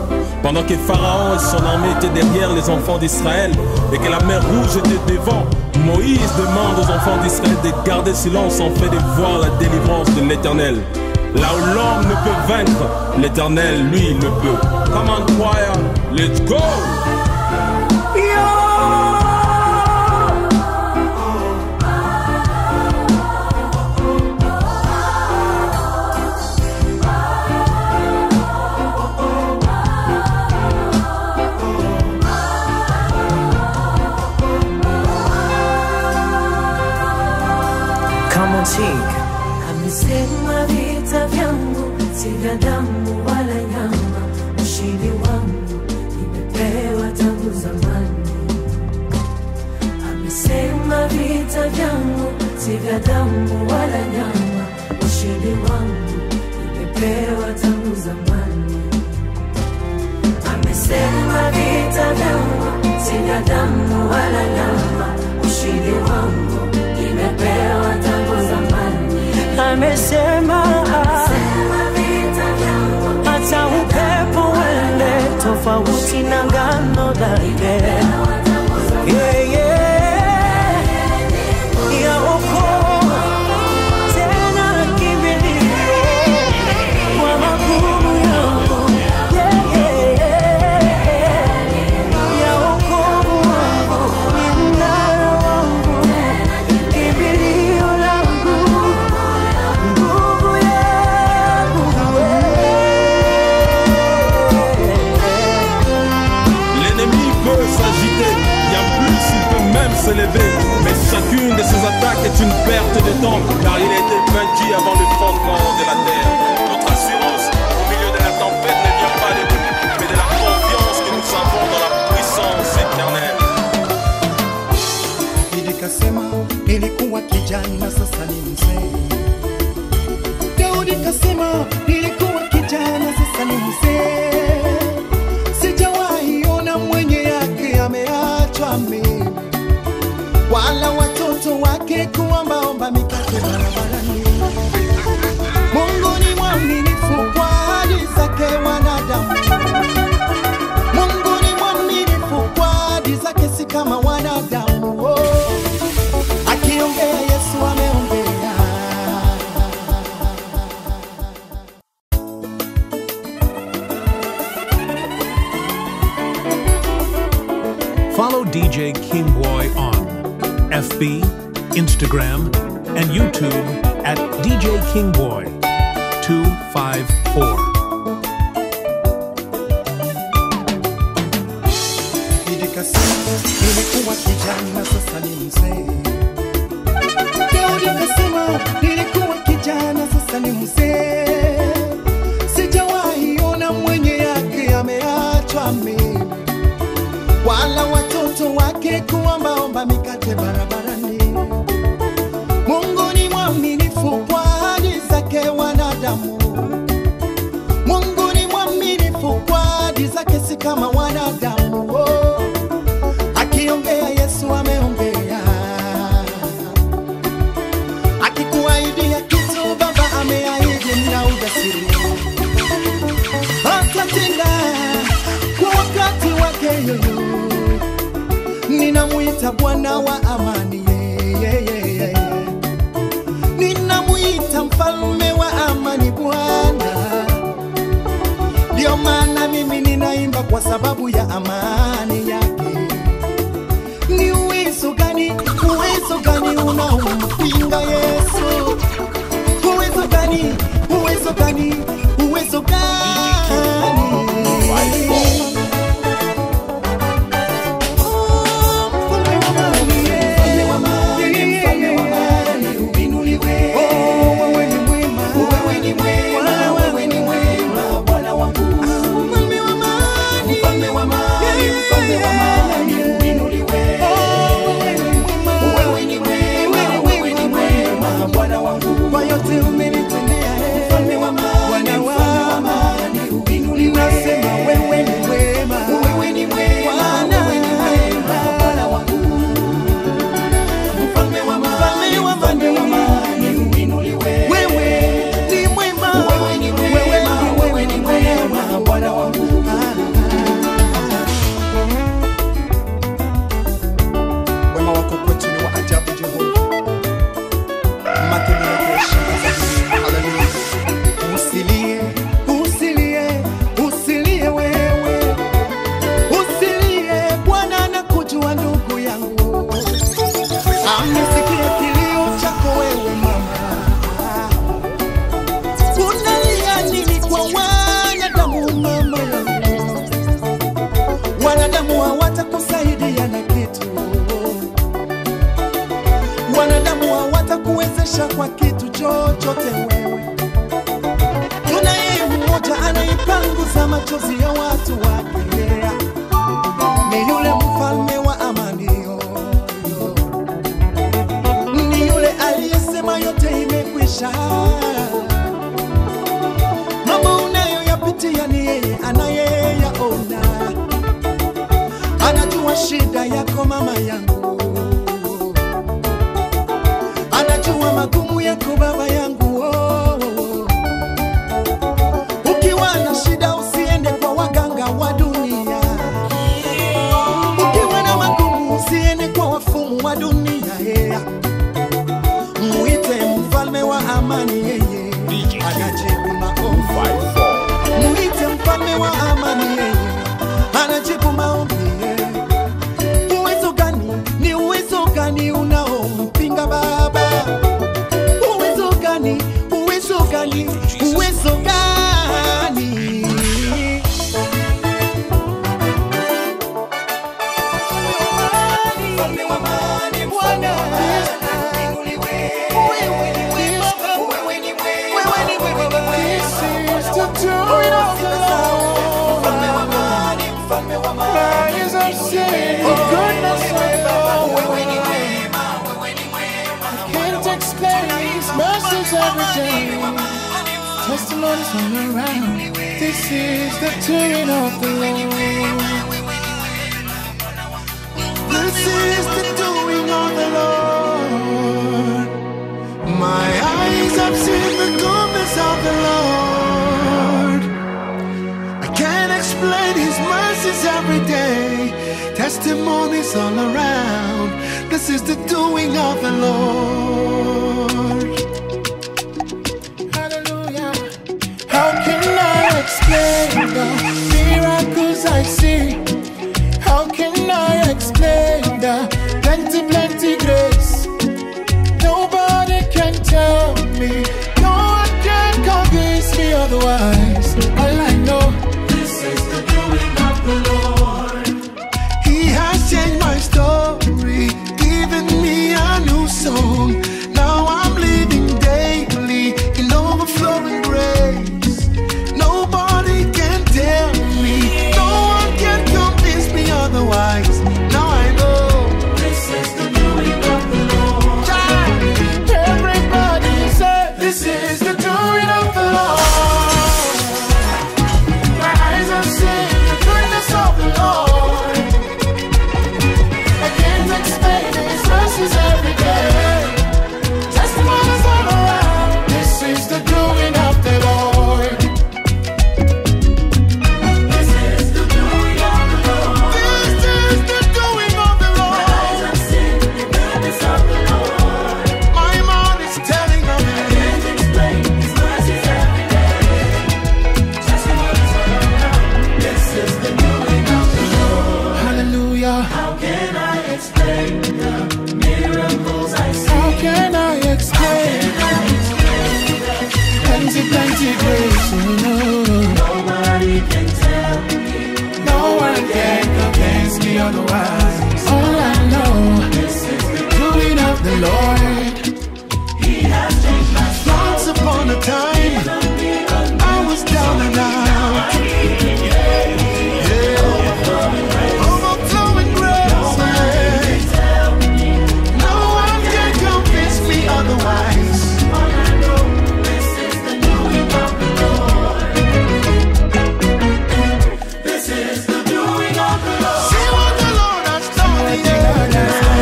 Pendant que Pharaon et son armée étaient derrière les enfants d'Israël et que la mer Rouge était devant, Moïse demande aux enfants d'Israël de garder silence en fait de voir la délivrance de l'Éternel. Là où l'homme ne peut vaincre, l'Éternel, lui, le peut. Come on, choir, let's go! Come on, sing. Amesema vita vyangu si vya damu wala nyama, ushindi wangu nimepewa tangu zamani. Amesema vita vyangu si vya damu wala nyama, ushindi wangu nimepewa tangu zamani. Amesema vita vyangu si vya damu wala nyama, ushindi Yeah. Yeah, yeah. Ya wokovu, tena kimbilio kwa magumu yangu. Yeah, yeah, yeah. Ya wokovu wangu, ni mnara wangu, kimbilio langu, nguvu yangu. L'ennemi peut s'agiter, bien plus, il peut même s'élever. Mais chacune de ses attaques est une perte de temps, car il a été vaincu avant le fondement de la terre. Notre assurance au milieu de la tempête ne vient pas de nous, mais de la confiance que nous avons dans la puissance éternelle. Daudi kasema nilikuwa kijana sasa ni mzee. Daudi kasema nilikuwa kijana sasa ni mzee. Sijawahi ona mwenye yake ameachwa mimi, wala watoto wake kuombaomba mikate barabarani. Mungu ni mwaminifu kwa ahadi zake wanadamu. Mungu ni mwaminifu kwa ahadi zake, si kama wanadamu. Oh. Akiongea Yesu ameongea. Follow DJ Kingboy on FB, Instagram, and YouTube at DJ Kingboy 254. Daudi kasema nilikuwa kijana sasa ni mzee. Daudi kasema nilikuwa kijana sasa ni mzee. Sijawahi ona mwenye yake ameachwa mimi, wala watoto wake kuombaomba mikate barabarani. Mungu ni mwaminifu kwa ahadi zake wanadamu. Mungu ni mwaminifu kwa ahadi zake, si kama wanadamu. Oh. Akiongea Yesu ameongea. Akikuahidia kitu Baba ameahidi na ujasiri. Atatenda kwa wakati wake yoyo. Ninamuita Bwana wa amani, yeah, yeah, yeah. Ninamuita mfalme wa amani Bwana. Ndio maana mimi ninaimba kwa sababu ya amani yake. Ni uwezo gani unaompinga Yesu? Uwezo gani, uwezo gani, uwezo gani? Kwa yote umenitendea, mfalme wa amani, nasema wewe ni mwema, wewe ni mwema, wewe ni mwema, Bwana wangu, mfalme wa amani, wewe ni mwema, wewe ni mwema, wewe ni mwema, Bwana wangu. Wema wako kwetu ni wa ajabu, Jehova. Matendo yako yashangaza dunia. Haleluya. Usilie, usilie, usilie wewe. Usilie, Bwana anakujua ndugu yangu. Amesikia kilio chako wewe mama. Unalia nini kwa wanadamu mama yangu? Wanadamu hawatakusaidia na kitu. Wanadamu hawatakuwezesha kwa kitu chochote wewe. Tuna yeye mmoja anaipanguza machozi ya watu wake. Ni yule mfalme wa amani, yo. Ni yule aliyesema yote imekwisha. Mambo unayoyapitia ni yeye anayeyaona. Anajua shida yako mama yangu, anajua magumu yako baba yangu. Oh, oh. Ukiwa na shida usiende kwa waganga wa dunia. wa dunia, yeah. Muite mfalme wa amani, yeye anajibu maombi. Muite mfalme wa amani, yeye anajibu maombi. Uwezo gani? Ni uwezo gani unaompinga Baba? Uwezo gani? Uwezo gani? Uwezo gani? Mfalme wa amani, Bwana every day, testimonies all around. This is the doing of the Lord. This is the doing of the Lord. My eyes have seen the goodness of the Lord. I can't explain His mercies every day. Testimonies all around. This is the doing of the Lord. Hallelujah. How can I explain the miracles I see? How can I explain the plenty, plenty grace? Nobody can tell me, no one can convince me otherwise. All I know, this is the doing of the Lord. He has changed my story, given me a new song. Now I'm living daily in overflowing grace. Nobody can tell me, no one can convince me otherwise. Now I know this is the doing of the Lord. Everybody say, this is the doing of the Lord. My eyes have seen the goodness of the Lord. I can't explain His mercies every day. Testimonies all around. This is the doing of the Lord. This is the doing of the Lord. This is the doing of the Lord. My eyes have seen the goodness of the Lord. My mouth is telling of it. I can't explain His mercies every day. Testimonies all around. This is the doing of the Lord. Hallelujah. How can I explain the miracles I see? How can I explain? Plenty, plenty grace. Oh, no. Nobody can tell me. No one can convince me otherwise. All I know, this is the doing of the Lord. He has changed my story. Once upon a time, I was down and out. Yeah. Overflowing grace. No one can convince me otherwise. All I know, this is the doing of the Lord. This is the doing of the Lord. See what the Lord has done.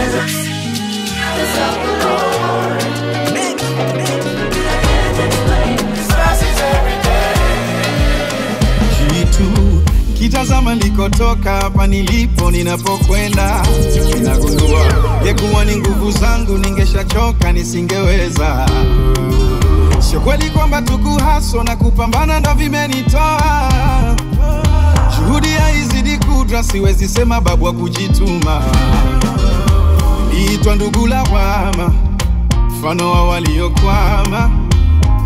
Kitu kitazama nilikotoka, hapa nilipo, ninapokwenda, ninagundua yekuwa ni nguvu zangu, ningeshachoka nisingeweza. Sio kweli kwamba tukuhaso na kupambana ndo vimenitoa. Juhudi haizidi kudra, siwezi sema babu wa kujituma. Niliitwa ndugu lawama, mfano wa waliokwama,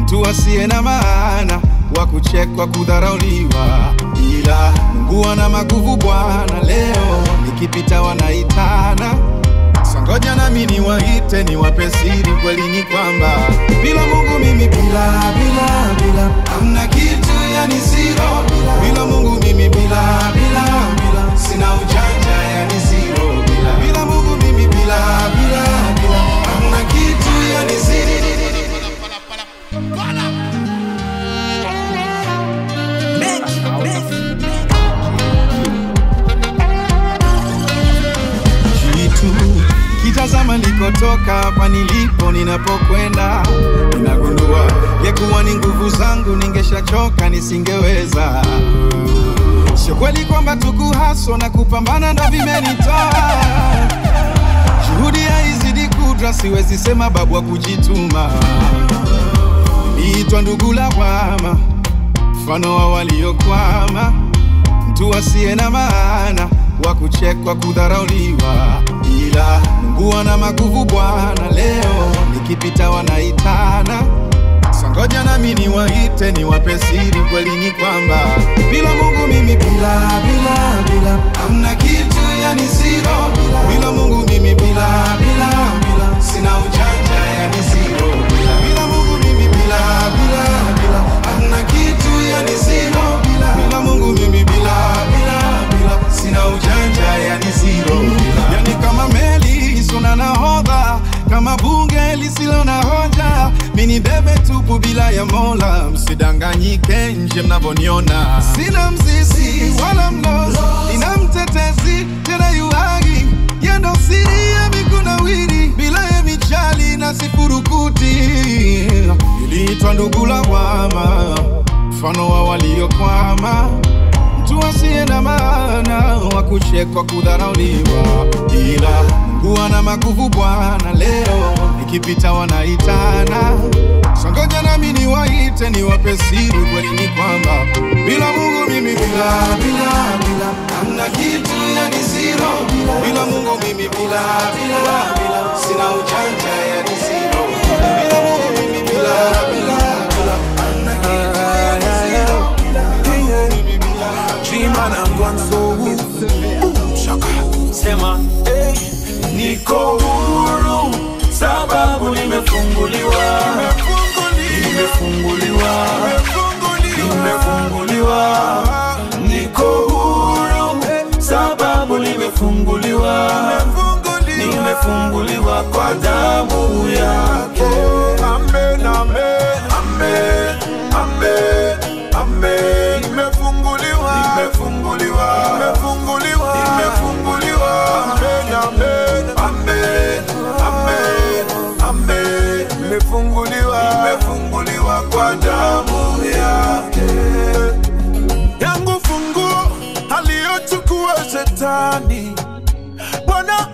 mtu asiye na maana, wa kuchekwa, kudharauliwa. Ila Mungu ana maguvu Bwana, leo nikipita wanaitana. Sangoja nami niwaite, niwape siri, kweli ni kwamba bila Mungu mimi bila, bila, bila hamna kitu, yani zero. Bila Mungu mimi bila, bila, bila sina ujanja, yani zero. Bila, bila Mungu mimi bila, bila, bila hamna kitu, yani zero. Kitazama nilikotoka, hapa nilipo, ninapokwenda, ninagundua yekuwa ni nguvu zangu, ningeshachoka nisingeweza. Sio kweli kwamba tukuhaso na kupambana ndo vimenitoa. Juhudi kudra, siwezi sema babu wa kujituma. Niliitwa ndugu lawama, mfano wa waliokwama, mtu asiye na maana, wa kuchekwa kudharauliwa. Ila Mungu ana maguvu Bwana, leo nikipita wanaitana. Sangoja nami niwaite niwape siri, kweli ni kwamba bila Mungu mimi bila bila bila hamna kitu, yani zero. Bila Mungu mimi bila bila bila sina ujanja, yani zero. Bila Mungu mimi bila bila bila hamna kitu, yani zero. Bila Mungu mimi bila bila bila sina ujanja, yani zero. Yani kama meli isona nahodha, kama bunge lisilo na hoja, mini bebe tupu bila ya Mola. Msidanganyike nje mnavoniona, sina mzizi wala mlozi, nina mtetezi tena yuhagi, yendo siri ya mikunawiri, bila ya michali na sifurukuti. Niliitwa ndugu lawama, mfano wa waliokwama, mtu asiye na maana, wa kuchekwa kudharauliwa. Ila Mungu ana maguvu Bwana, leo nikipita wanaitana. Sangoja nami niwaite niwape siri, kweli ni kwamba bila Mungu mimi bila bila bila hamna kitu, yani zero. Bila Mungu mimi bila bila bila sina ujanja, yani zero. Bila Mungu mimi bila bila bila hamna kitu, yani zero. G-Man, I'm gone so shaka. Sema, hey, niko huru sababu nimefunguliwa. Nimefunguliwa, nimefunguliwa. Niko huru sababu nimefunguliwa. Nimefunguliwa kwa damu yake. Amen, amen, amen, amen, amen. Nimefunguliwa, nimefunguliwa, nimefunguliwa, nimefunguliwa. Amen, amen, amen, amen, amen. Nimefunguliwa, nimefunguliwa kwa damu yake. Yangu funguo aliyochukua shetani, Bwana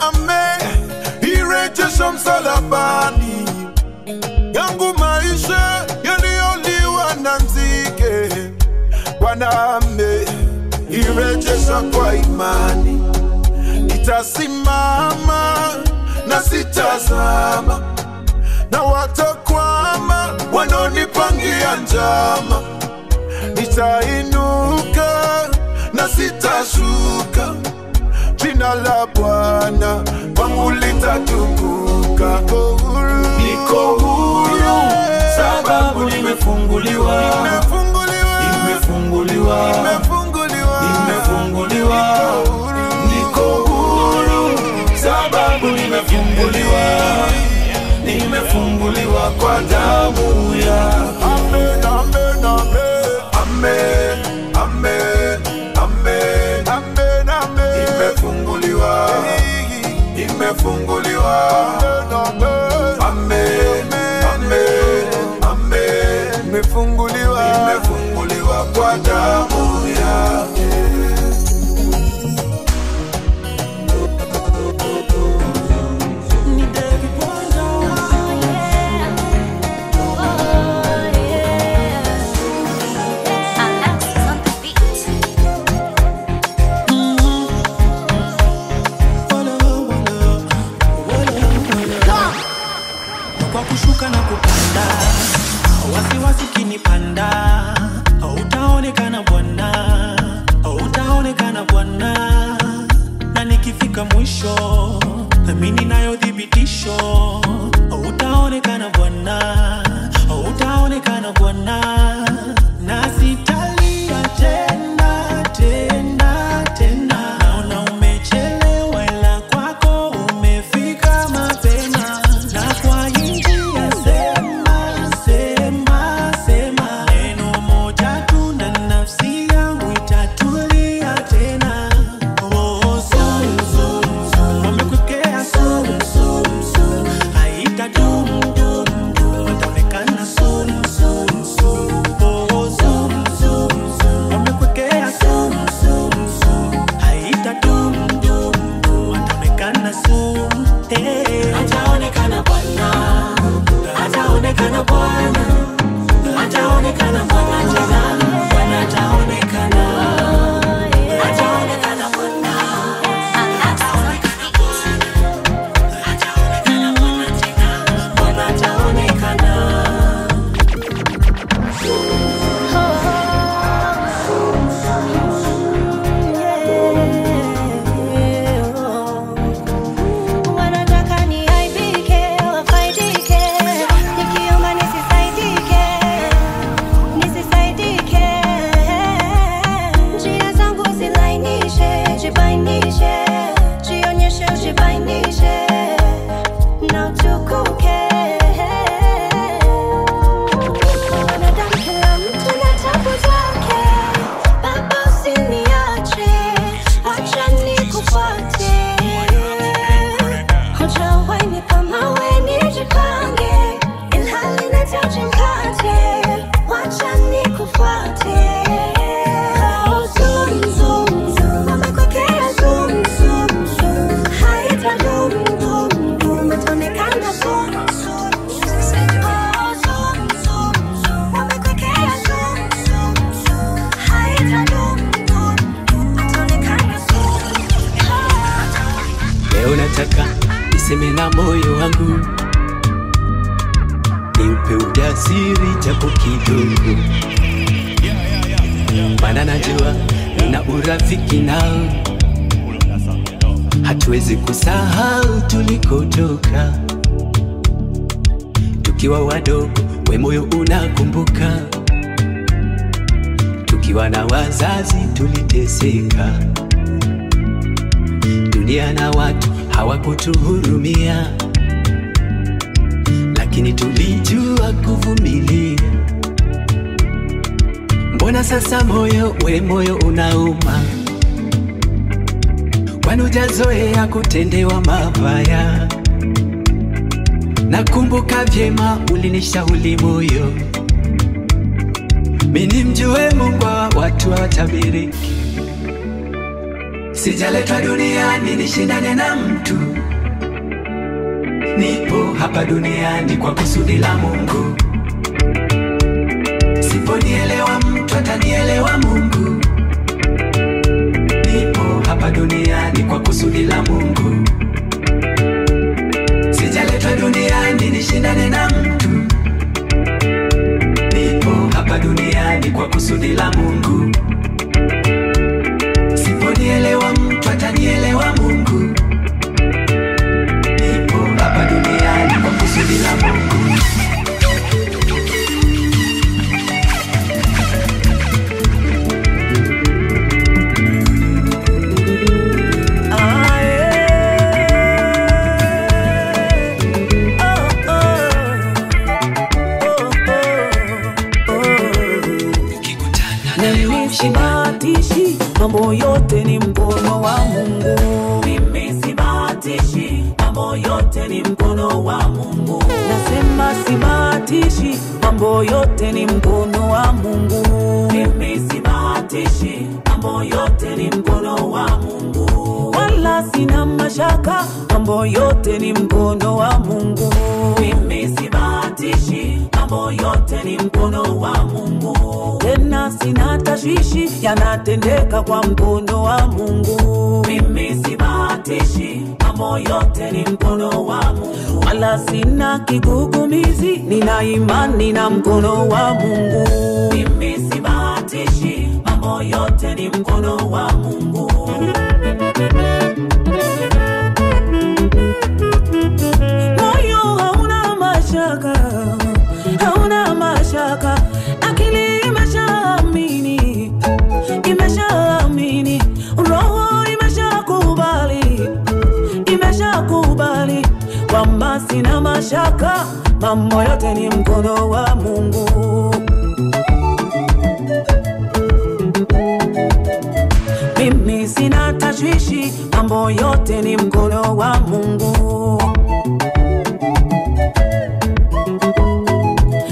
ameirejesha msalabani. Yangu maisha yaliyoliwa na nzige, Bwana ameirejesha kwa imani. Nitasimama na sitazama, na watakwama wanaonipangia njama. Nitainuka na sitashuka, jina la Bwana kwangu litatukuka. Niko huru sababu nimefunguliwa. Nimefunguliwa, nimefunguliwa, nimefunguliwa. Niko huru sababu nimefunguliwa. Nimefunguliwa kwa damu ya Amen, amen, amen, amen, amen, amen, amen, amen. Nimefunguliwa, nimefunguliwa. Amen, amen, amen. Nimefunguliwa, nimefunguliwa kwa damu yake. Kwa kushuka na kupanda, wasiwasi ukinipanda, hautaonekana Bwana, hautaonekana Bwana. Na nikifika mwisho, mimi ninayo thibitisho, hautaonekana Bwana, hautaonekana Bwana. Na sitalia tena tena tena, naona umechelewa ila kwako umefika mapema. Na kwa injili sema sema sema, neno moja tu na nafsi yangu itatulia tena. Oh, soon soon soon, wamekuwekea soon soon soon, haitadumu dumu dumu, wataonekana Leo nataka niseme na moyo wangu, niupe ujasiri japo kidogo, maana najua nina urafiki nao, hatuwezi kusahau tulikotoka. Tukiwa wadogo, we moyo unakumbuka, tukiwa na wazazi tuliteseka, dunia na watu hawakutuhurumia, lakini tulijua kuvumilia. Mbona sasa moyo, we moyo unauma, kwani hujazoea kutendewa mabaya? Nakumbuka vyema ulinishauri moyo, mimi nimjue Mungu wa watu hawatabiriki. Sijaletwa duniani nishindane na mtu, nipo hapa duniani kwa kusudi la Mungu. Siponielewa mtu atanielewa Mungu, nipo hapa duniani kwa kusudi la Mungu. Sijaletwa duniani nishindane na mtu, nipo hapa duniani kwa kusudi la Mungu. Siponielewa mtu atanielewa Mungu, nipo hapa duniani kwa kusudi la Mungu. Sibahatishi, mambo yote ni mkono wa Mungu. Mimi sibahatishi, mambo yote ni mkono wa Mungu. Nasema sibahatishi, mambo yote ni mkono wa Mungu. Mimi sibahatishi, mambo yote ni mkono wa Mungu. Wala sina mashaka, mambo yote ni mkono wa Mungu. Mimi sibahatishi, mambo yote ni mkono wa Mungu. Tena sina tashwishi, yanatendeka kwa mkono wa Mungu. Mimi sibahatishi, mambo yote ni mkono wa Mungu. Wala sina kigugumizi, nina imani na mkono wa Mungu. Mimi sibahatishi, mambo yote ni mkono wa Mungu. Moyo hauna mashaka, hauna mashaka, akili imeshaamini, imeshaamini, roho imeshakubali, imeshakubali kwamba sina mashaka, mambo yote ni mkono wa Mungu. Mimi sina tashwishi, mambo yote ni mkono wa Mungu.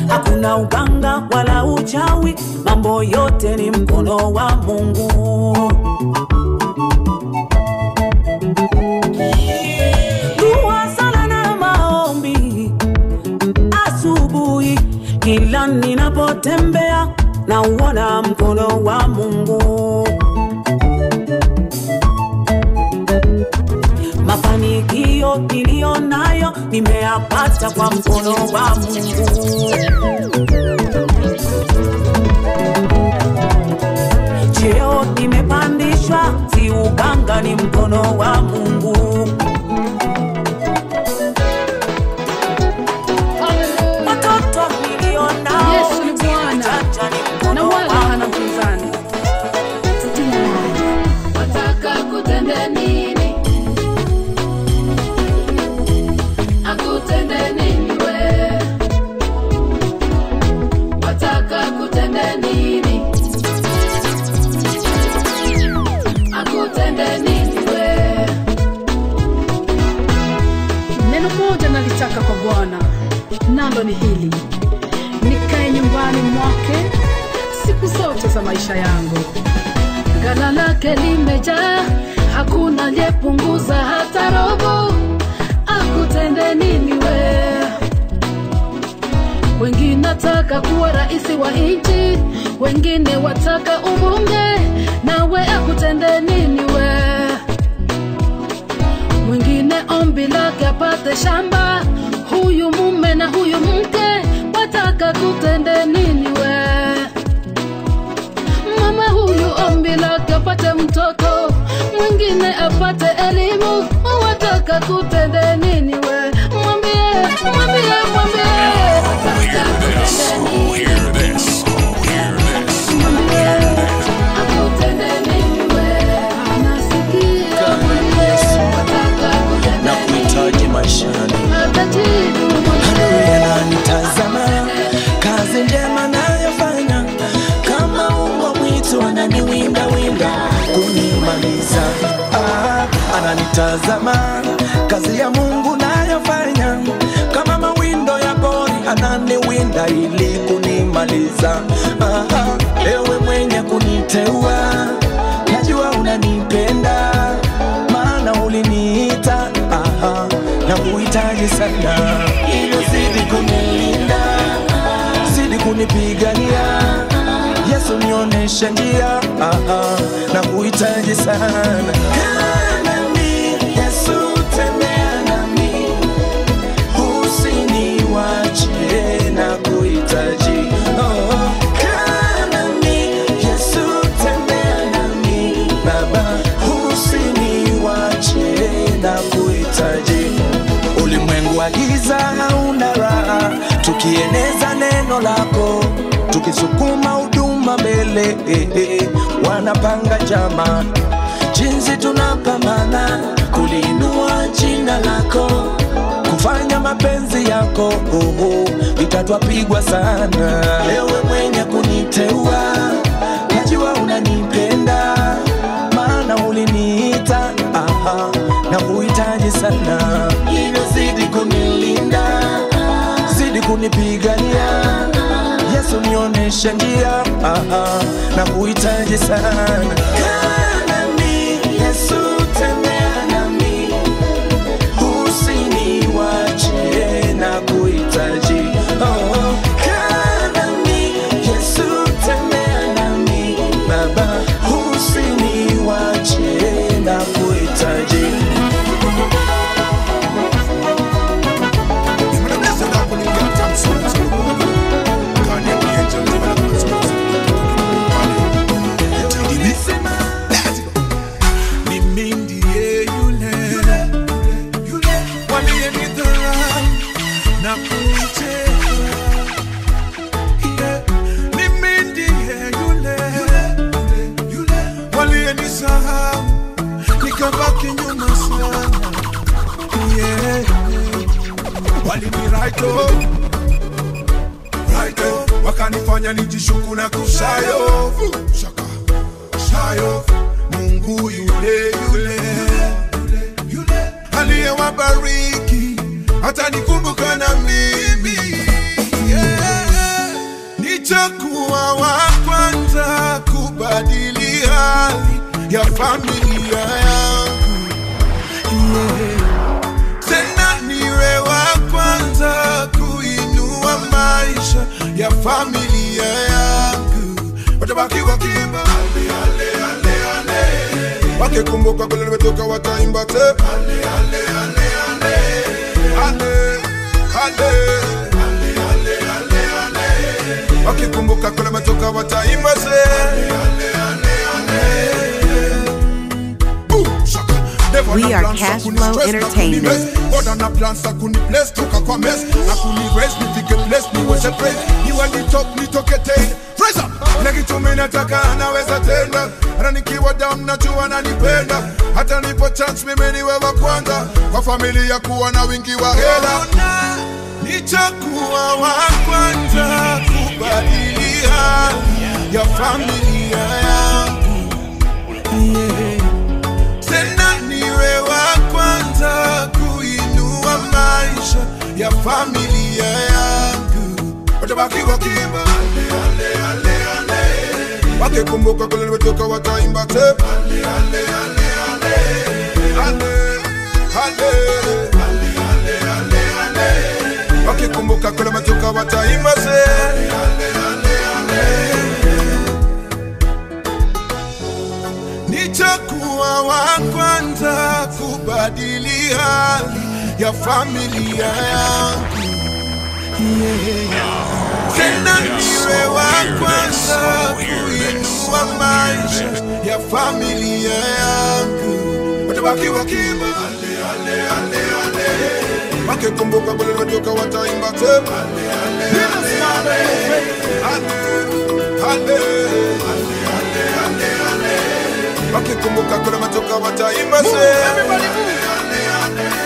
Hakuna uganga wala uchawi, mambo yote ni mkono wa Mungu. Dua, sala na maombi asubuhi, kila ninapotembea nauona mkono wa Mungu. Mafanikio niliyo nayo nimeyapata kwa mkono wa Mungu. Cheo nimepandishwa, si uganga, ni mkono wa Mungu. Watoto nilio nao, Yesu ni Bwana na wala hana mpinzani. Wataka kutende nini? Akutende nini we? Wataka kutende nini? Akutende nini we? Neno moja nalitaka kwa Bwana, nalo ni hili: nikae nyumbani mwake siku zote za maisha yangu. Ghala lake limejaa, hakuna aliyepunguza hata robo. Akutende nini we? Wengine nataka kuwa rais wa nchi, wengine wataka ubunge, nawe akutende nini we? Mwingine ombi lake apate shamba. Huyu mume na huyu mke wataka kutende nini we? Mama huyu ombi lake apate mtoto, mwingine apate elimu, wataka kutende nini we? Mwambie, mwambie, mwambie. Hear this, hear this, hear this. Mwambie, akutende nini we? Anasikia, mwambie, wataka kutende na kuhitaji maishani. Atajibu, mwambie. Adui ananitazama, kazi njema nayofanya, kama umbwa mwitu ananiwinda winda kunimaliza. Ananitazama, kazi ya Mungu nayofanya, kama mawindo ya pori ananiwinda ili kunimaliza. Ewe mwenye kuniteua, najua unanipenda, maana uliniita. Na kuhitaji sana, ili zidi kunilinda, zidi kunipigania, Yesu nionyeshe njia. Na kuhitaji sana. Kaa nami Yesu, tembea nami, usiniwache, na kuhitaji. Kaa nami Yesu, tembea nami Baba, usiniwache, na kuhitaji. Ulimwengu wa giza hauna raha, tukieneza neno lako, tukisukuma huduma mbele, wanapanga njama jinsi tunapambana kuliinua jina lako, kufanya mapenzi yako. Vita twapigwa sana. Ewe mwenye kuniteua, najua unanipenda, maana uliniita. Na kuhitaji sana, hivyo zidi kunilinda, zidi kunipigania, Yesu nionyeshe njia. Na kuhitaji sana. Kaa nami Yesu, tembea nami, usiniwache, na kuhitaji. Kaa nami Yesu, tembea nami Baba, usiniwache, na kuhitaji. Mimi ndiye yule waliyenidharau na kunicheka. Yeah. Mimi ndiye yule waliyenisahau nikabaki nyuma sana. Yeah. Waliniraito wakanifanya nijishuku na kusayo shaka sayo. Mungu yule yule aliyewabariki atanikumbuka na mimi. Yeah. Nitakuwa wa kwanza kubadili hali ya familia yangu. Yeah. Tena niwe wa kwanza kuinua maisha ya familia yangu. Watabaki wakiimba ale, ale, ale, ale. Wakikumbuka kule nimetoka wataimba te ale, ale, ale, ale. Ale, ale, ale, ale, ale. Wakikumbuka kule nimetoka wataimba te ale, ale, ale, ale. Boom, shaka. We are Cash Flow Entertainment. God ana plans akuni bless toka kwa mess, akuni raise nifike place niweze praise, niwe ni top nitoke tena. Raise up. Na kitu mimi nataka anaweza tena, hata nikiwa down najua ananipenda, hata nipo chance mimi niwe wa kwanza kwa familia kuwa na wingi wa hela. Nitakuwa wa kwanza kubadili hali ya familia yangu. Yeah. Tena niwe wa kwanza kuinua maisha ya familia yangu. Watabaki wakiimba ale, ale, ale, ale. Wakikumbuka kule nimetoka wataimba te ale, ale, ale, ale. Ale, ale, ale, ale, ale. Wakikumbuka kule nimetoka wataimba te ale, ale, ale, ale. Nitakuwa wa kwanza kubadili hali ya familia yangu. Tena niwe wa kwanza kuinua maisha ya familia yangu. Watabaki wakiimba ale ale ale ale, wakikumbuka kule walikotoka wataimba tena ale ale ale ale ale ale ale ale, wakikumbuka kule walikotoka wataimba tena. Everybody move. Ale ale.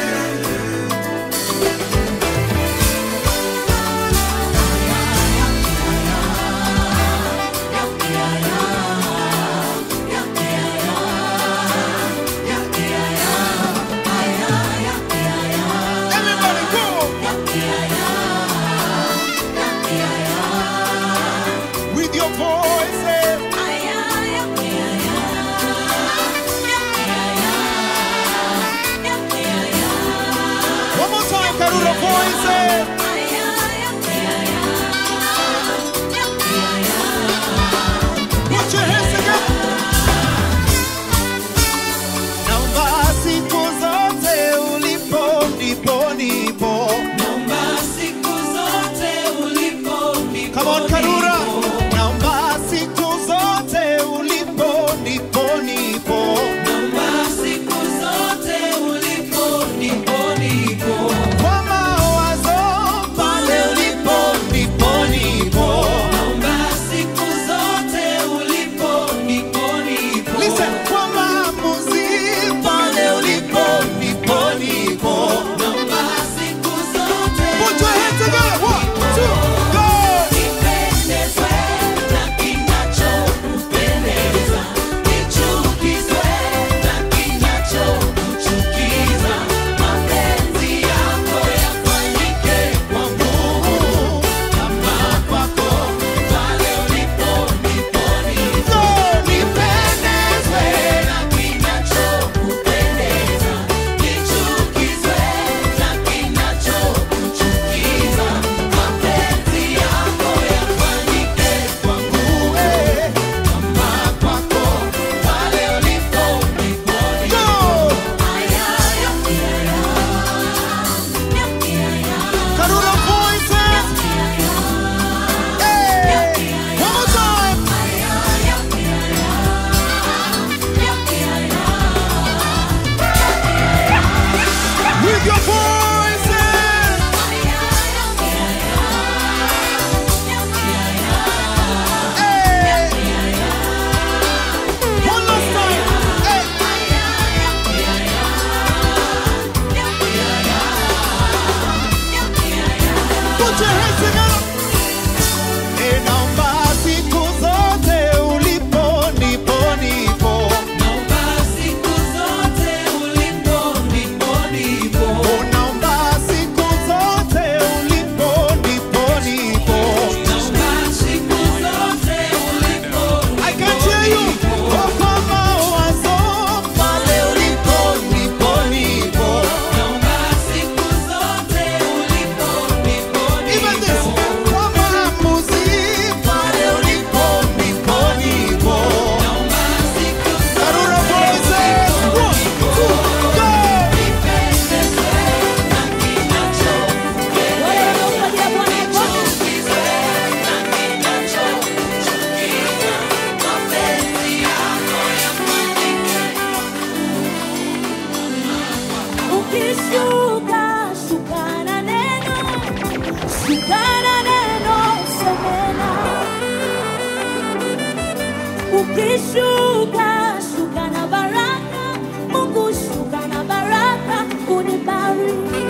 Ukishuka, shuka na baraka, Mungu shuka na baraka, unibariki.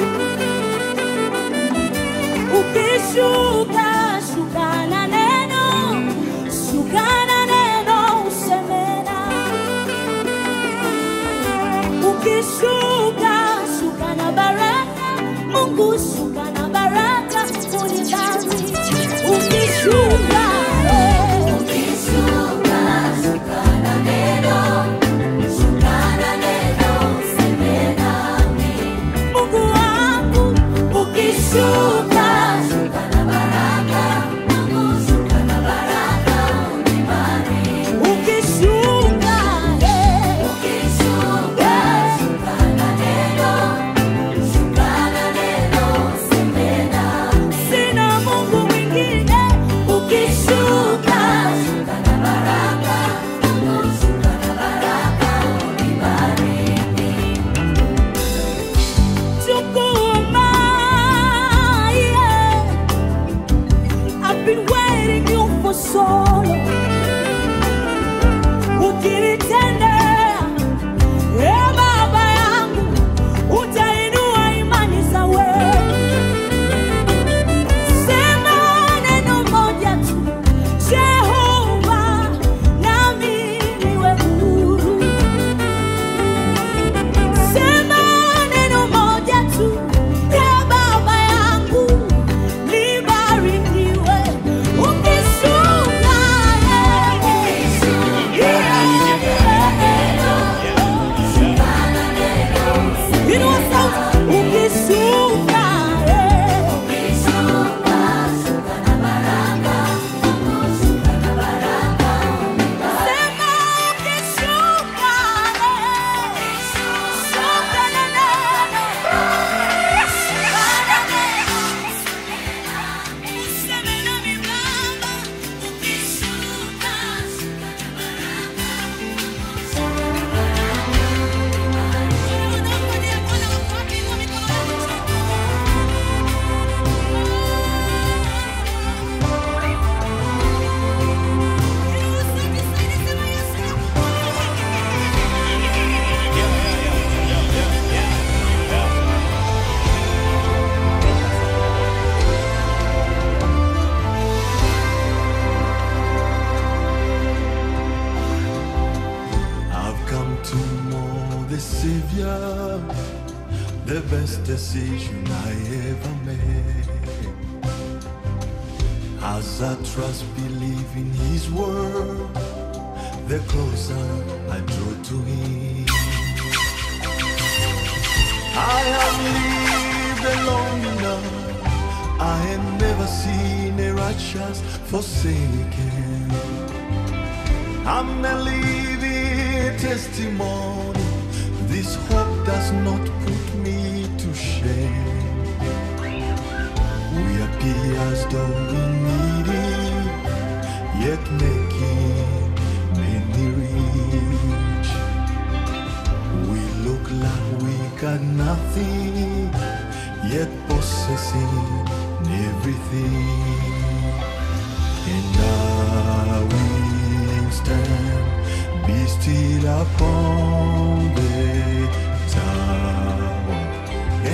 Ukishuka, shuka na neno, shuka na neno, useme na. Ukishuka, shuka na baraka, Mungu shuka na baraka, unibariki. Ukishuka, ukishuka, shuka na neno, shuka na neno, useme nami. Mungu wangu, ukishuka, shuka na baraka. The best decision I ever made. As I trust, believe in His word, the closer I draw to Him. I have lived long enough. I have never seen a righteous forsaken. I'm a living testimony. This hope does not put me to shame. We appear as though we need it, yet making many rich. We look like we got nothing, yet possessing everything. And I will stand, be still upon the tower,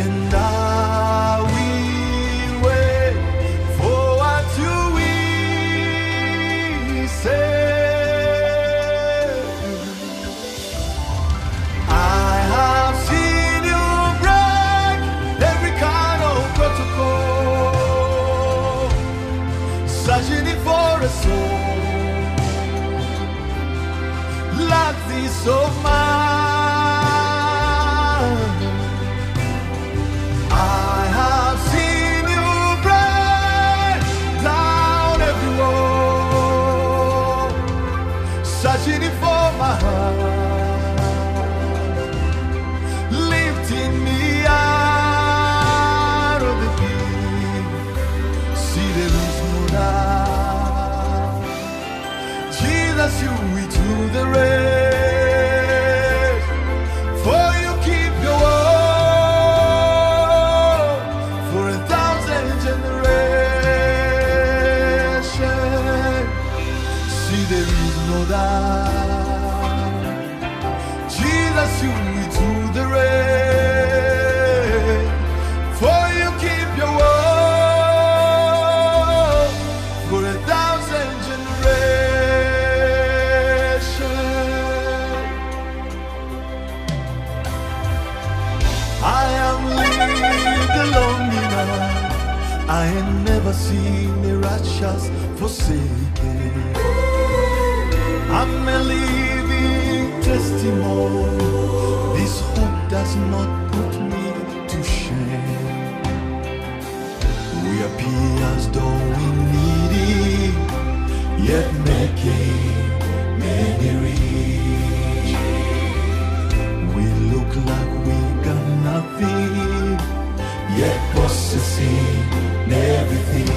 and I will wait for what you will say. I have seen you break every kind of protocol, searching for a soul like this of mine. I have seen you break down every wall, searching for my heart, lifting me out of the deep. See, there is no doubt, Jesus, you will do the rest, for you keep your word for 1,000 generations. See, there is no doubt, Jesus, you will do the rest, for you keep your word for 1,000 generations. I am lived long enough. I have never seen the righteous forsaken. I'm a living testimony. This hope does not put me to shame. We appear as though we need it, yet making many rich. We look like we got nothing, yet possessing everything.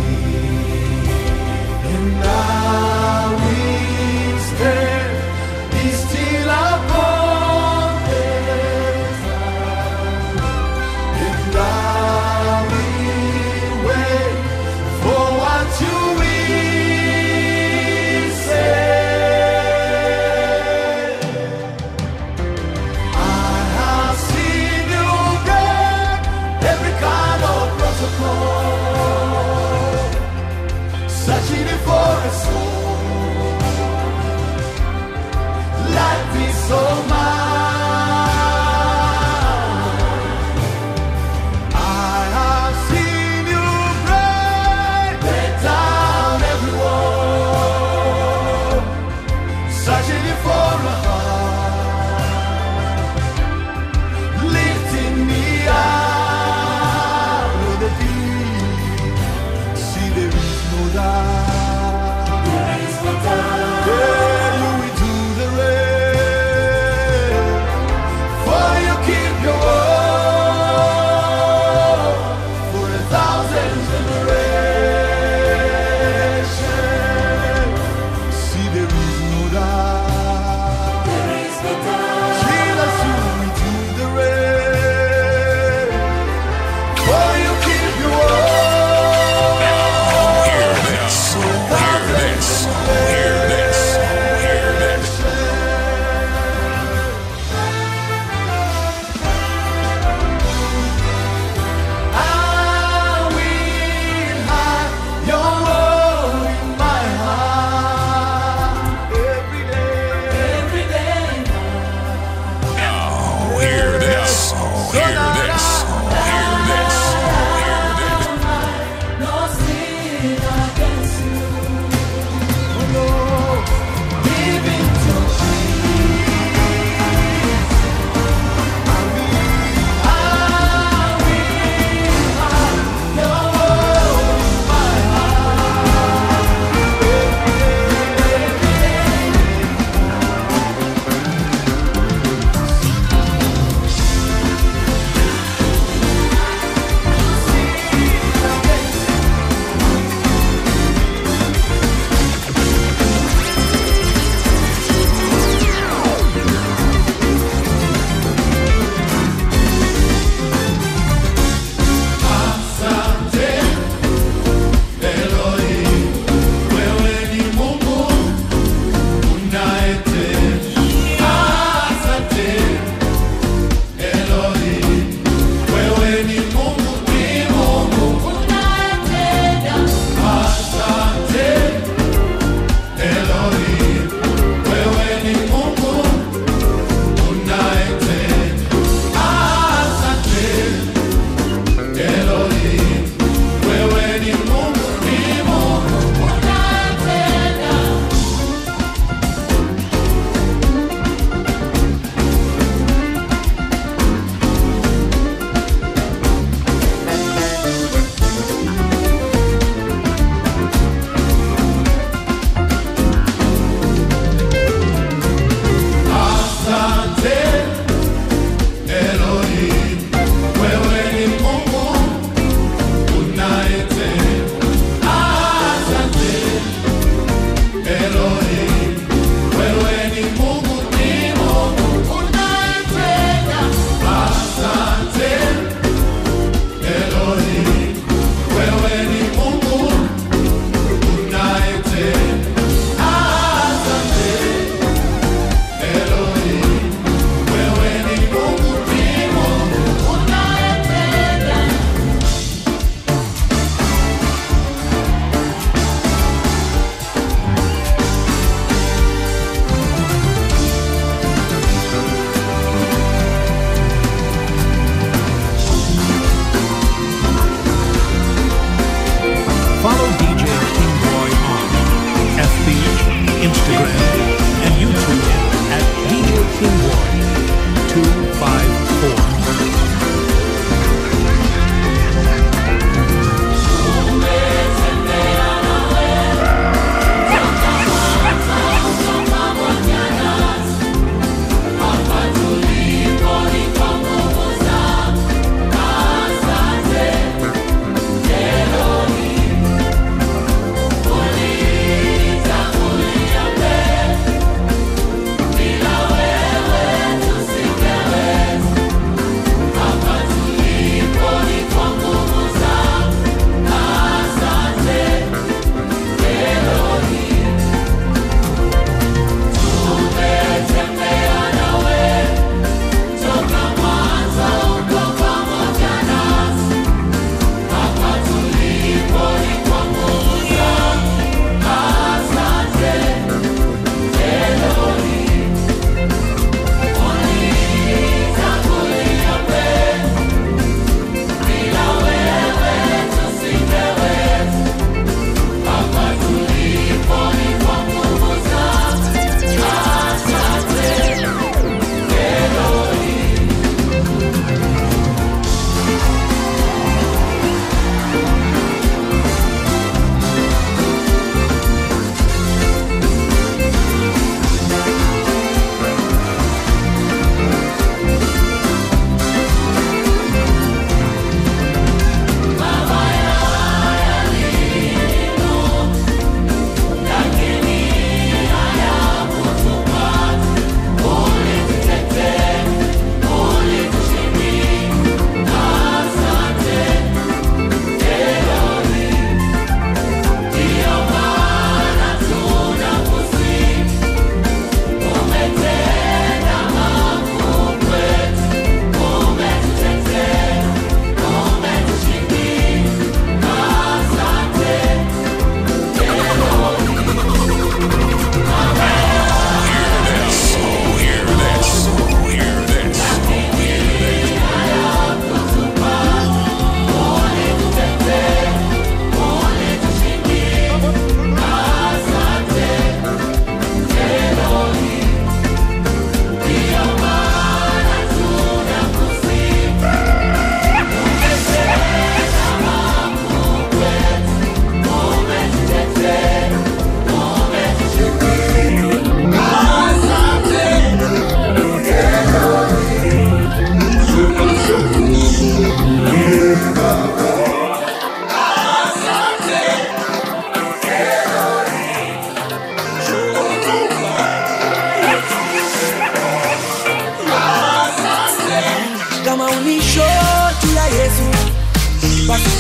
And I will stand, be still upon the ground, and I will wait for what you will say. I have seen you break every kind of protocol, searching for a soul like this of mine. I have seen you break down every wall, searching for a heart, lifting me out of the deep. See, there is no doubt. There is no doubt. Yeah, you will do the rest, for you keep your word for 1,000 generations. See, there is no doubt. There is no doubt. Jesus, you will do the rest, for you keep your word. Hear this. Hear this. Hear this. Hear this. I will hide your word in my heart every day, every day. Now, hear this. Hear this.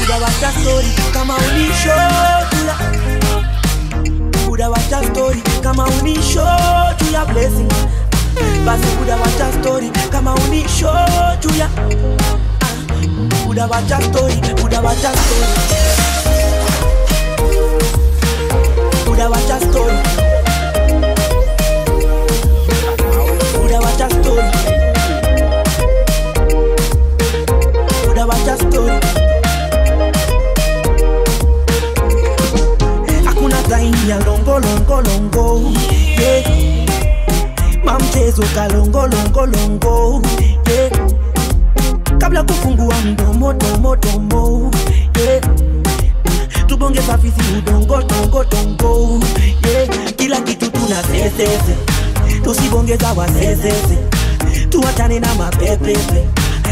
Udawacha story kama unisho juu ya, udawacha story kama unisho juu ya blessing. Basi udawacha story kama unisho juu ya, udawacha story, udawacha story, udawacha story, udawacha story, udawacha story. Hakuna time ya longo longo longo, yeah. Mamchezo kalongo longo longo, yeah. Kabla kufungua mdomo domo domo, yeah. Tubonge safisi udongo dongo dongo, yeah. Kila kitu tuna sesese, tusibonge za wasesese, tuachane na mapepepe,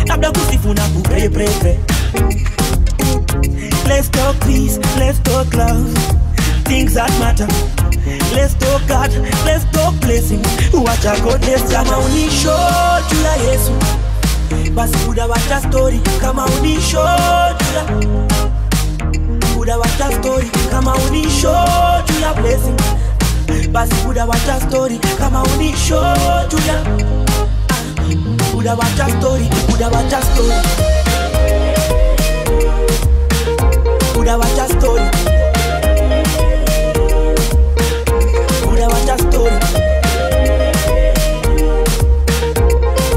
labda kusifu na kupreprepe. Let's talk peace, let's talk love, things that matter. Let's talk God, let's talk blessings. Wacha goodness kama unisho juu ya Yesu. Basi udawacha story kama unisho juu ya, udawacha story kama unisho juu ya blessing. Basi udawacha story kama unisho juu ya, udawacha story, udawacha story, udawacha story, udawacha story,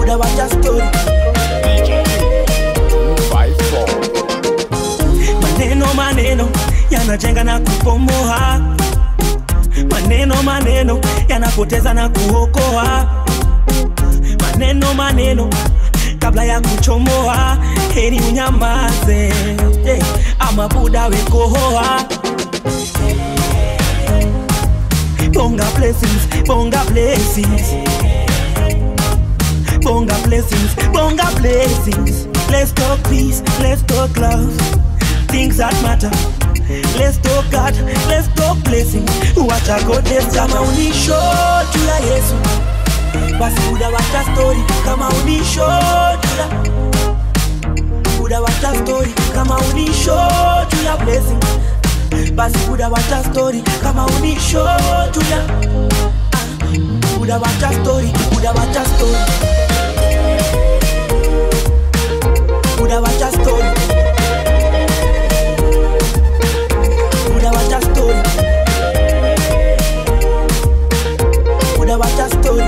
udawacha story. 254. Maneno maneno yanajenga na kubomoa, maneno maneno yanapoteza na kuokoa, maneno maneno kabla ya kuchomoa, heri unyamaze, yeah, ama buda wekohoa. Bonga blessings, bonga blessings, bonga blessings, bonga blessings. Let's talk peace, let's talk love, things that matter. Let's talk God, let's talk blessings. Wacha goodness kama unisho juu ya Yesu. Basi udawacha story kama unisho juu ya, udawacha story kama unisho juu ya blessing. Basi udawacha story kama unisho juu ya, udawacha story, udawacha story, udawacha story, udawacha story, udawacha story.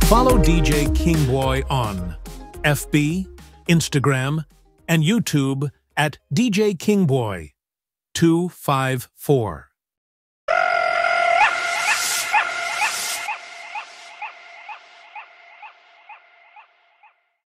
Follow DJ Kingboy on FB, Instagram, and YouTube at DJ Kingboy 254.